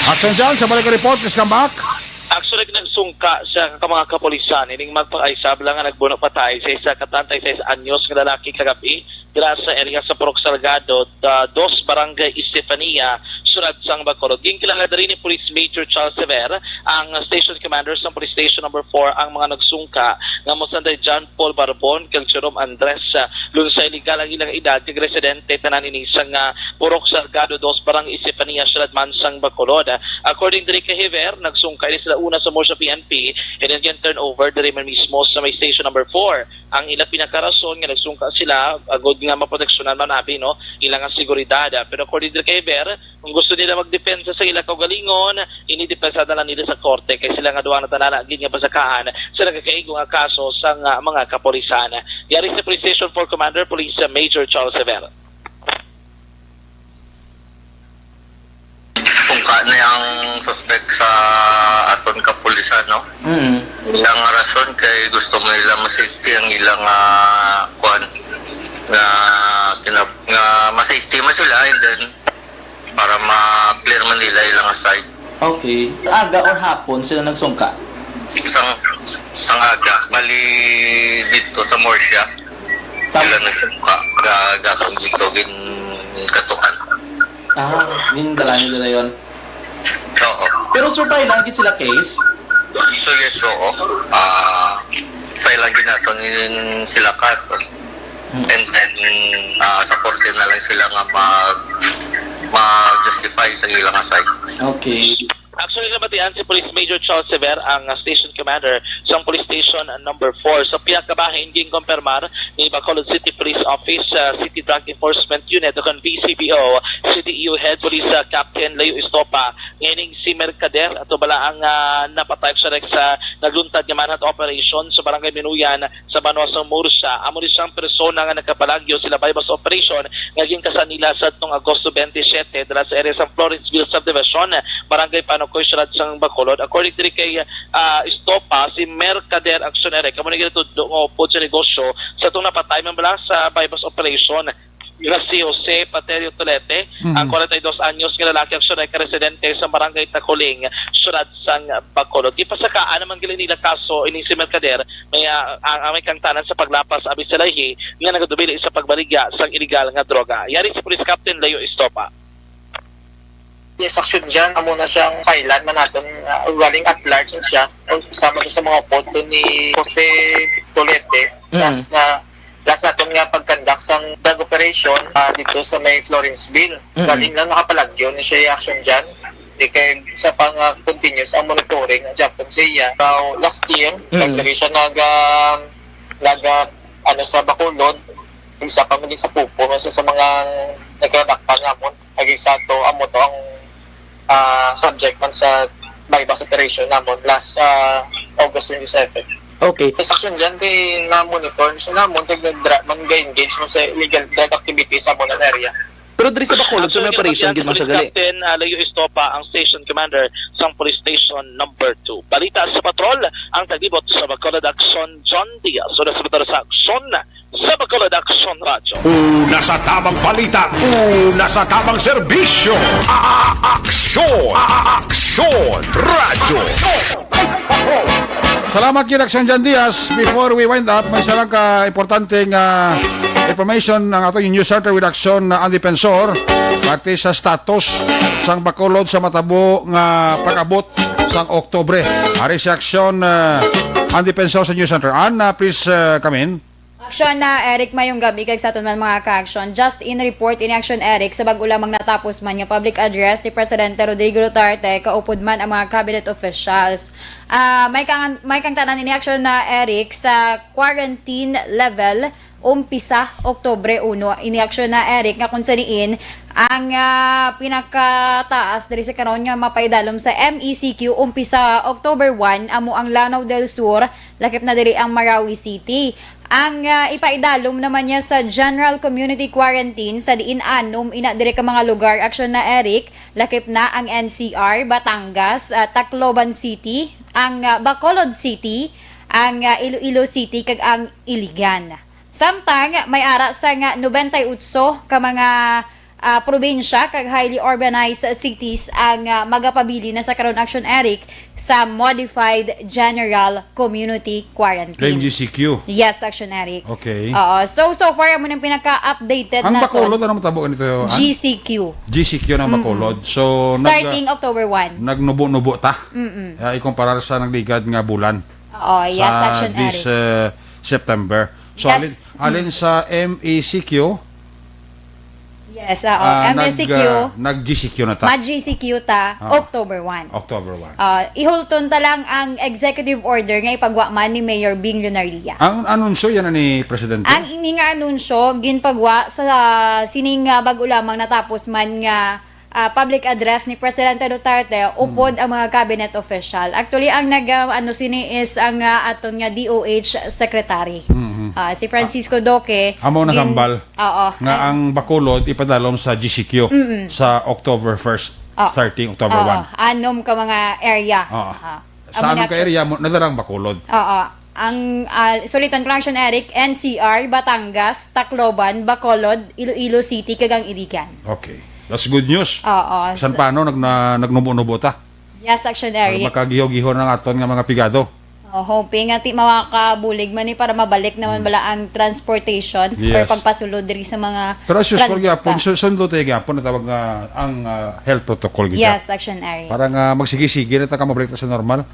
Aksyon dyan sa balik report, please come back. Actually, nagsungka sa ka-, mga kapulisan ining magpakaisabla nga nagbuno patay sa isa ka treinta y seis anyos nga lalaki kagabi dira sa area sa Purok Salgado, ah, Dos Barangay Estefania, Syudad sang Bacolod. Ginkilala diri ni Police Major Charles Sever, ang station commander sang Police Station Number Four, ang mga nagsungka nga mo sanday John Paul Barbon kag Jerome Andres, ah, Lunsay Legal ang ilang edad, kag residente tanan ini sang, ah, Purok Salgado Dos, Barangay Estefania, Syudad man sang Bacolod. According diri kay Hever, nagsungka ini sila una sa Murcia P N P, and then gin-turn over diri man mismo sa may Station Number Four. Ang ila pinakarason nga nagsungka sila, agod nga maproteksyonan man abi, no, ila nga seguridad. Pero according diri kay Hever, kung gusto nila magdepensa sa ila kaugalingon, ini depensa na lang nila sa korte, kay sila nga duha natanala gid nga pasakaan sa nagakaigo nga kaso sang, ah, mga kapulisan. Yari sa Police Station Four Commander, Police Major Charles Sever. Sungka na ang suspect sa Sa, no? Mm. Ang rason kay gusto man nila ma-safety ang ilang, ah, kuan, nga kinab-, nga ma-safety man sila, and then para ma-clear man nila ilang side. Okay. Aga or hapon sila nagsungka? Sang, sang aga, bali dito sa Murcia. Tam- Sila nagsungka, ga-, gakang dito, gin katuhan. Ah, gindala nyo dala yon. Oo. Pero survive lang gid sila case? So, yes, oo. Ah, file lang gid nato nin sila kaso. Hmm. And then, ah, supportin na lang sila nga mag, mag-justify sa ilang side. Okay. Actually, nabatian si Police Major Charles Sever, ang, ah, station commander sang Police Station Number Four. Sa pihak kabahin, ginkumpirmar ni Bacolod City Police Office, ah, City Drug Enforcement Unit o kon V C P O, City E U Head Police, ah, Captain Leo Estopa, nga ining si Mercader ato bala ang, ah, napatay sa Rex, ah, nagluntad nga manhunt operation sa Barangay Minuyan sa banwa sang Murcia. Amo ni siyang persona nga nagkapalagyo sila buy-bust operation nga ginkasan nila sadtong Agosto twenty-seven dira sa area sang Florenceville Subdivision, Barangay Panocoy, Siyudad sang Bacolod. According diri kay, ah, Estopa, si Mercader Action Eric, amo ni ginatudlo nga upod sa negosyo sa tong napatay man bala sa buy-bust operation nga si Jose Paterio Tolete, Mhm. ang forty-two anyos nga lalaki, Action Eric, residente sa Barangay Tacoling, Siyudad sang Bacolod. Gipasakaan naman gali nila kaso ini si Mercader may, ah, ang, ang may kangtanan sa paglapas abi sa layhi nga nagadubili sa pagbaligya sang iligal nga droga. Yari si Police Captain Leo Estopa. Yes, action dyan. Amo na siyang filean man naton, ah, galing at large na siya. Kasama siya sa mga upod ni Jose Tolete. Mm. Last na, last naton nga pag-conduct sang drug operation, ah, dito sa may Florenceville. Mm. Galing lang nakapalagyo ni siya yung action dyan. Di kay sa pang, ah, continuous ang monitoring na Japon sa iya. Now, last year, Mm. nagdiri siya nag, ah, nag, ah, ano, sa Bacolod, isa pa maging sa pupo, isa sa mga nagkadakpan namon. Lagi sa ato, amo to ang, ah, subject man sa buy-bust operation namon last, ah, August twenty-seven. Okay. Sa action dyan, kay na-monitor siya namon, kay nag-dra-, man ga-engage man sa illegal drug activities sa amon area. Pero diri sa Bacolod, so may Actually, operation gid man siya gali. Captain, ah, Leo Estopa, ang station commander sang Police Station Number Two. Balita sa Patrol, ang taglibot sa Bacolod Action, John Diaz. Una sa Patrol sa Action, sa Bacolod Action Radyo. Una sa tamang balita, una sa tamang serbisyo. A-, a-, aksyon, a-, a-, aksyon, radyo. Salamat gid, Aksyon Jan Diaz. Before we wind up, may isa lang ka importante nga information ang ato yung News Center with Aksyon na ang Defensor, parte sa status sang Bacolod sa matabo nga pag-abot sang Oktubre. Ari si Aksyon, ah, ang Defensor sa News Center. Ann, ah, please, ah, come in. Aksyon na, Eric, mayong gabi kag sa aton man mga ka-aksyon. Just in report, ini Aksyon Eric, sa bag-o lamang natapos man nga public address ni Presidente Rodrigo Duterte, kaupod man ang mga cabinet officials. Ah, may kang-, may kangtanan ini Aksyon na, Eric, sa quarantine level, umpisa Oktubre uno. Ini Aksyon na, Eric, nga kung sa diin ang, ah, pinakataas diri sa karon nga mapaidalom sa M E C Q umpisa October one, amo ang Lanao del Sur, lakip na diri ang Marawi City. Ang, ah, ipaidalom naman niya sa General Community Quarantine sa diin anom ina diri ka mga lugar, Aksyon na, Eric, lakip na ang N C R, Batangas, ah, Tacloban City, ang, ah, Bacolod City, ang, ah, Iloilo City, kag ang Iligan. Samtang may ara sa nga nobenta y otso ka mga, ah, probinsya kag highly urbanized cities ang, ah, magapabilin na sa karon, Aksyon Eric, sa Modified General Community Quarantine. Kay G C Q. Yes, Aksyon Eric. Okay. Oo. So, so far, amo nang pinaka-updated Ang naton. Bacolod, ano matabo ganito, Ann? G C Q. G C Q ng Mm-mm. Bacolod. So, nag-, Starting October one. nagnubo-nubo ta. Mm-mm. Ah, ikumparar sa nagligad nga bulan. Oo, yes, Sa Aksyon this, Eric. uh, September. So, Yes. alin, alin Mm. sa M E C Q? Yes, oo. Ah, M E C Q. nag, ah, nag-G C Q na ta. Mag-G C Q ta, Oo. October one. October one. Ah, ihulton ta lang ang executive order nga ipagwa man ni Mayor Bing Leonarlia. Ang anunsyo yan ni Presidente? Ang ini nga anunsyo, ginpagwa sa sining, ah, bag-o lamang natapos man nga ah, public address ni Presidente Duterte upod Mm. ang mga cabinet official. Actually, ang nag, ah, ano sini is ang, ah, aton nga D O H secretary. Mm-hmm. Ah, si Francisco Duque. Amo na gin-, hambal Oo. nga Ay- ang Bacolod ipadalom sa G C Q Mm-mm. sa October first, Oo. starting October Oo. one. Anom ka mga area. Oo. Aha. Sa Amo ni amon ka Action. Area mo, nadarang Bacolod. Oo. Ang, ah, suliton ko lang, Action Eric, N C R, Batangas, Tacloban, Bacolod, Iloilo City, kag ang Iligan. Okay. That's good news. Oo. San So, paano nag-, na-, nagnubo-nubo ta? Yes, Action Para Eric. Makagiho-giho ng aton nga mga pigado. Oh, hoping nga ti mawakabulig man ni para mabalik naman Hmm. bala ang transportation or Yes. pagpasulod diri sa mga Pero as usual transit gyapon, pa. su-, sundo tayo gyapon na tawag nga ang, ah, health protocol gid. Yes, Action Eric. Para nga magsige-sige na ta ka mabalik ta sa normal.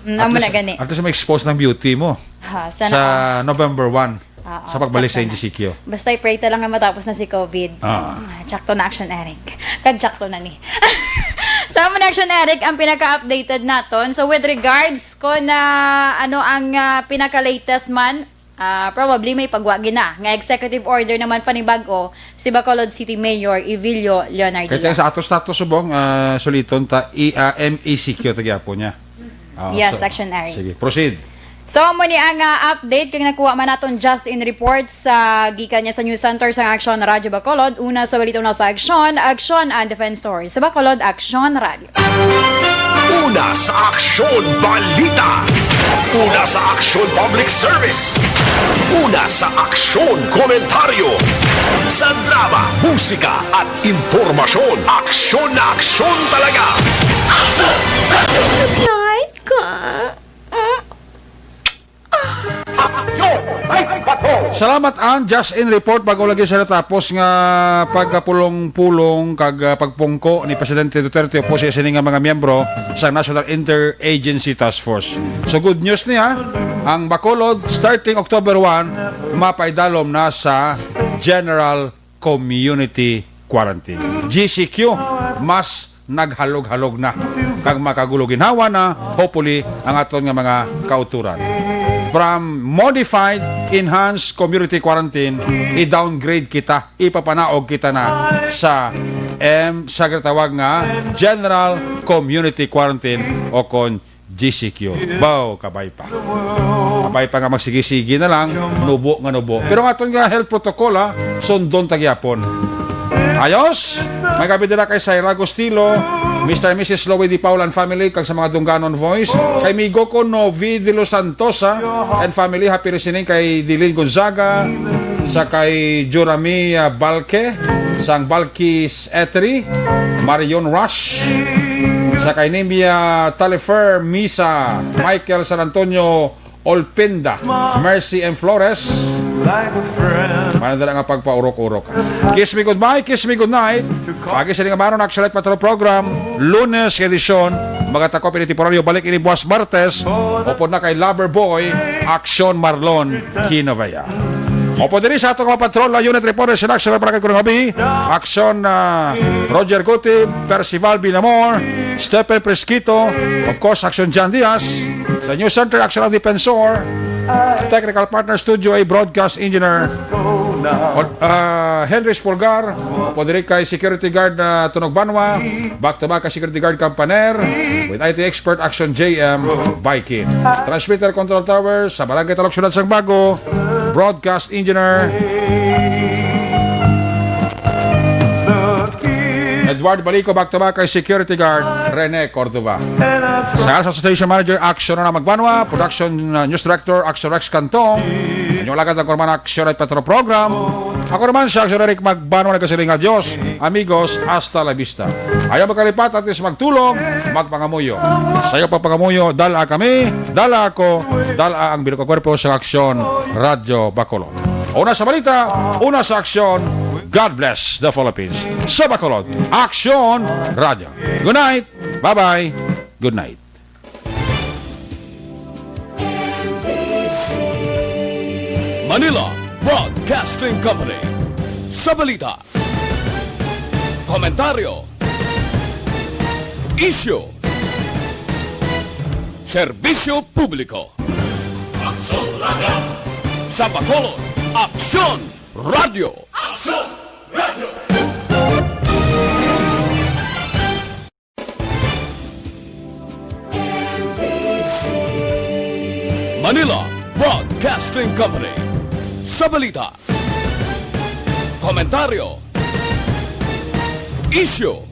Mm, At amo na least, gani. at least ma-expose ng beauty mo Ha, sana sa all. November one, Oo, sa pagbalik sa tsakto na. N G C Q. Basta i-pray ta lang nga matapos na si COVID. Ah. Ah, tsakto na, Action Eric. Kag tsakto na ni. Sa amo na, Action Eric, ang pinaka-updated naton. So, with regards ko na ano ang, ah, pinaka-latest man, ah, probably may pagwagi na nga executive order naman panibag-o si Bacolod City Mayor Evilio Leonardia. Kaya sa ato status subong, ah, suliton ta, i-, ah, M E C Q ta gyapon niya. Ah, Yes, so, Action Eric. Sige, proceed. So, amo ni ang, ah, update kag nakuha man naton just in report sa gikan niya sa News Center sa Action Radio Bacolod. Una sa balita, una sa Action, Action ang Defensor. Sa Bacolod, Action Radio. Una sa Aksyon Balita. Una sa Aksyon Public Service. Una sa Aksyon Komentaryo. Sa drama, musika at impormasyon, aksyon na aksyon talaga. Aksyon! Night ka. Salamat, Ann. Just in report, bago lagi sa natapos nga pagkapulong-pulong kag, ah, pagpungko ni Presidente Duterte upod sa sini nga mga miyembro sa National Interagency Task Force. So, good news niya, ang Bacolod, starting October one, mapaidalom na sa General Community Quarantine. G C Q, mas naghalog-halog na kag makagulo ginhawa na, hopefully, ang aton nga mga kauturan. From modified, enhanced community quarantine, i-downgrade kita, ipapanaog kita na sa M, sa ginatawag nga General Community Quarantine o kon G C Q. Baw, kabay pa. Kabay pa nga magsigi-sigi na lang, nubo nga nubo. Pero ang aton nga health protocol, ha, sundon ta gyapon. Ayos? May gabi dira kay Saira Gustilo, Mister and Missus Loie D. Paul and family, kag sa mga Dunganon Voice. Kay migo ko, Novi de los Santos, ha, and family, happy listening kay Dilin Gonzaga, sa kay Jurami, ah, Balke, sang Balkis Etri, Marion Rush, sa kay Nimia Talifer Misa, Michael San Antonio Olpinda, Mercy M. Flores. Mana dala nga pagpaurok-urok. Kiss me goodbye, kiss me goodnight. Pagi sa nga Maron Action Light Patrol Program, Lunes nga edisyon, magatakop ini temporaryo, balik ini buwas Martes, upod na kay Lover Boy, Action Marlon Kinovea. Upod diri sa ato nga mga patrol, la unit reporter, si Action Barangay Kurang Habi, Action, ah, Roger Gutib, Percival Binamor, Stephen Presquito, of course, Action John Diaz, sa News Center, Action ang Defensor, technical partner, Studio A, broadcast engineer, Ol-, ah, Henry Spolgar, upod diri kay security guard na Tunog Banwa, back to back kay security guard Campaner, with I T expert Action J M Viking. Transmitter control tower sa Barangay Talok, Syudad sang Bago, broadcast engineer Edward Balico, back to back kay security guard Rene Cordova. Sa, sa station manager, Action na Magbanwa, production, uh, news director, Action Rex Cantong. Inyong alagad ang Kurman Action at Petro Program. Ako naman si Action Eric Magbanwa, nagkasiling nga, "Adios, amigos, hasta la vista." Ayaw magkalipat, at least magtulog, magpangamuyo. Sayo pagpangamuyo, dala kami, dala ako, dala ang bilog nga kwerpo sa Aksyon Radyo Bacolod. Una sa balita, una sa aksyon, God bless the Philippines. Sa Bacolod, Aksyon Radyo. Good night. Bye-bye. Good night. Manila Broadcasting Company. Sa balita, komentaryo, isyu, serbisyo publiko. Aksyon Radyo. Sa Bacolod, Aksyon Radyo. Aksyon Radyo. Manila Broadcasting Company. Sa balita, komentaryo, isyu,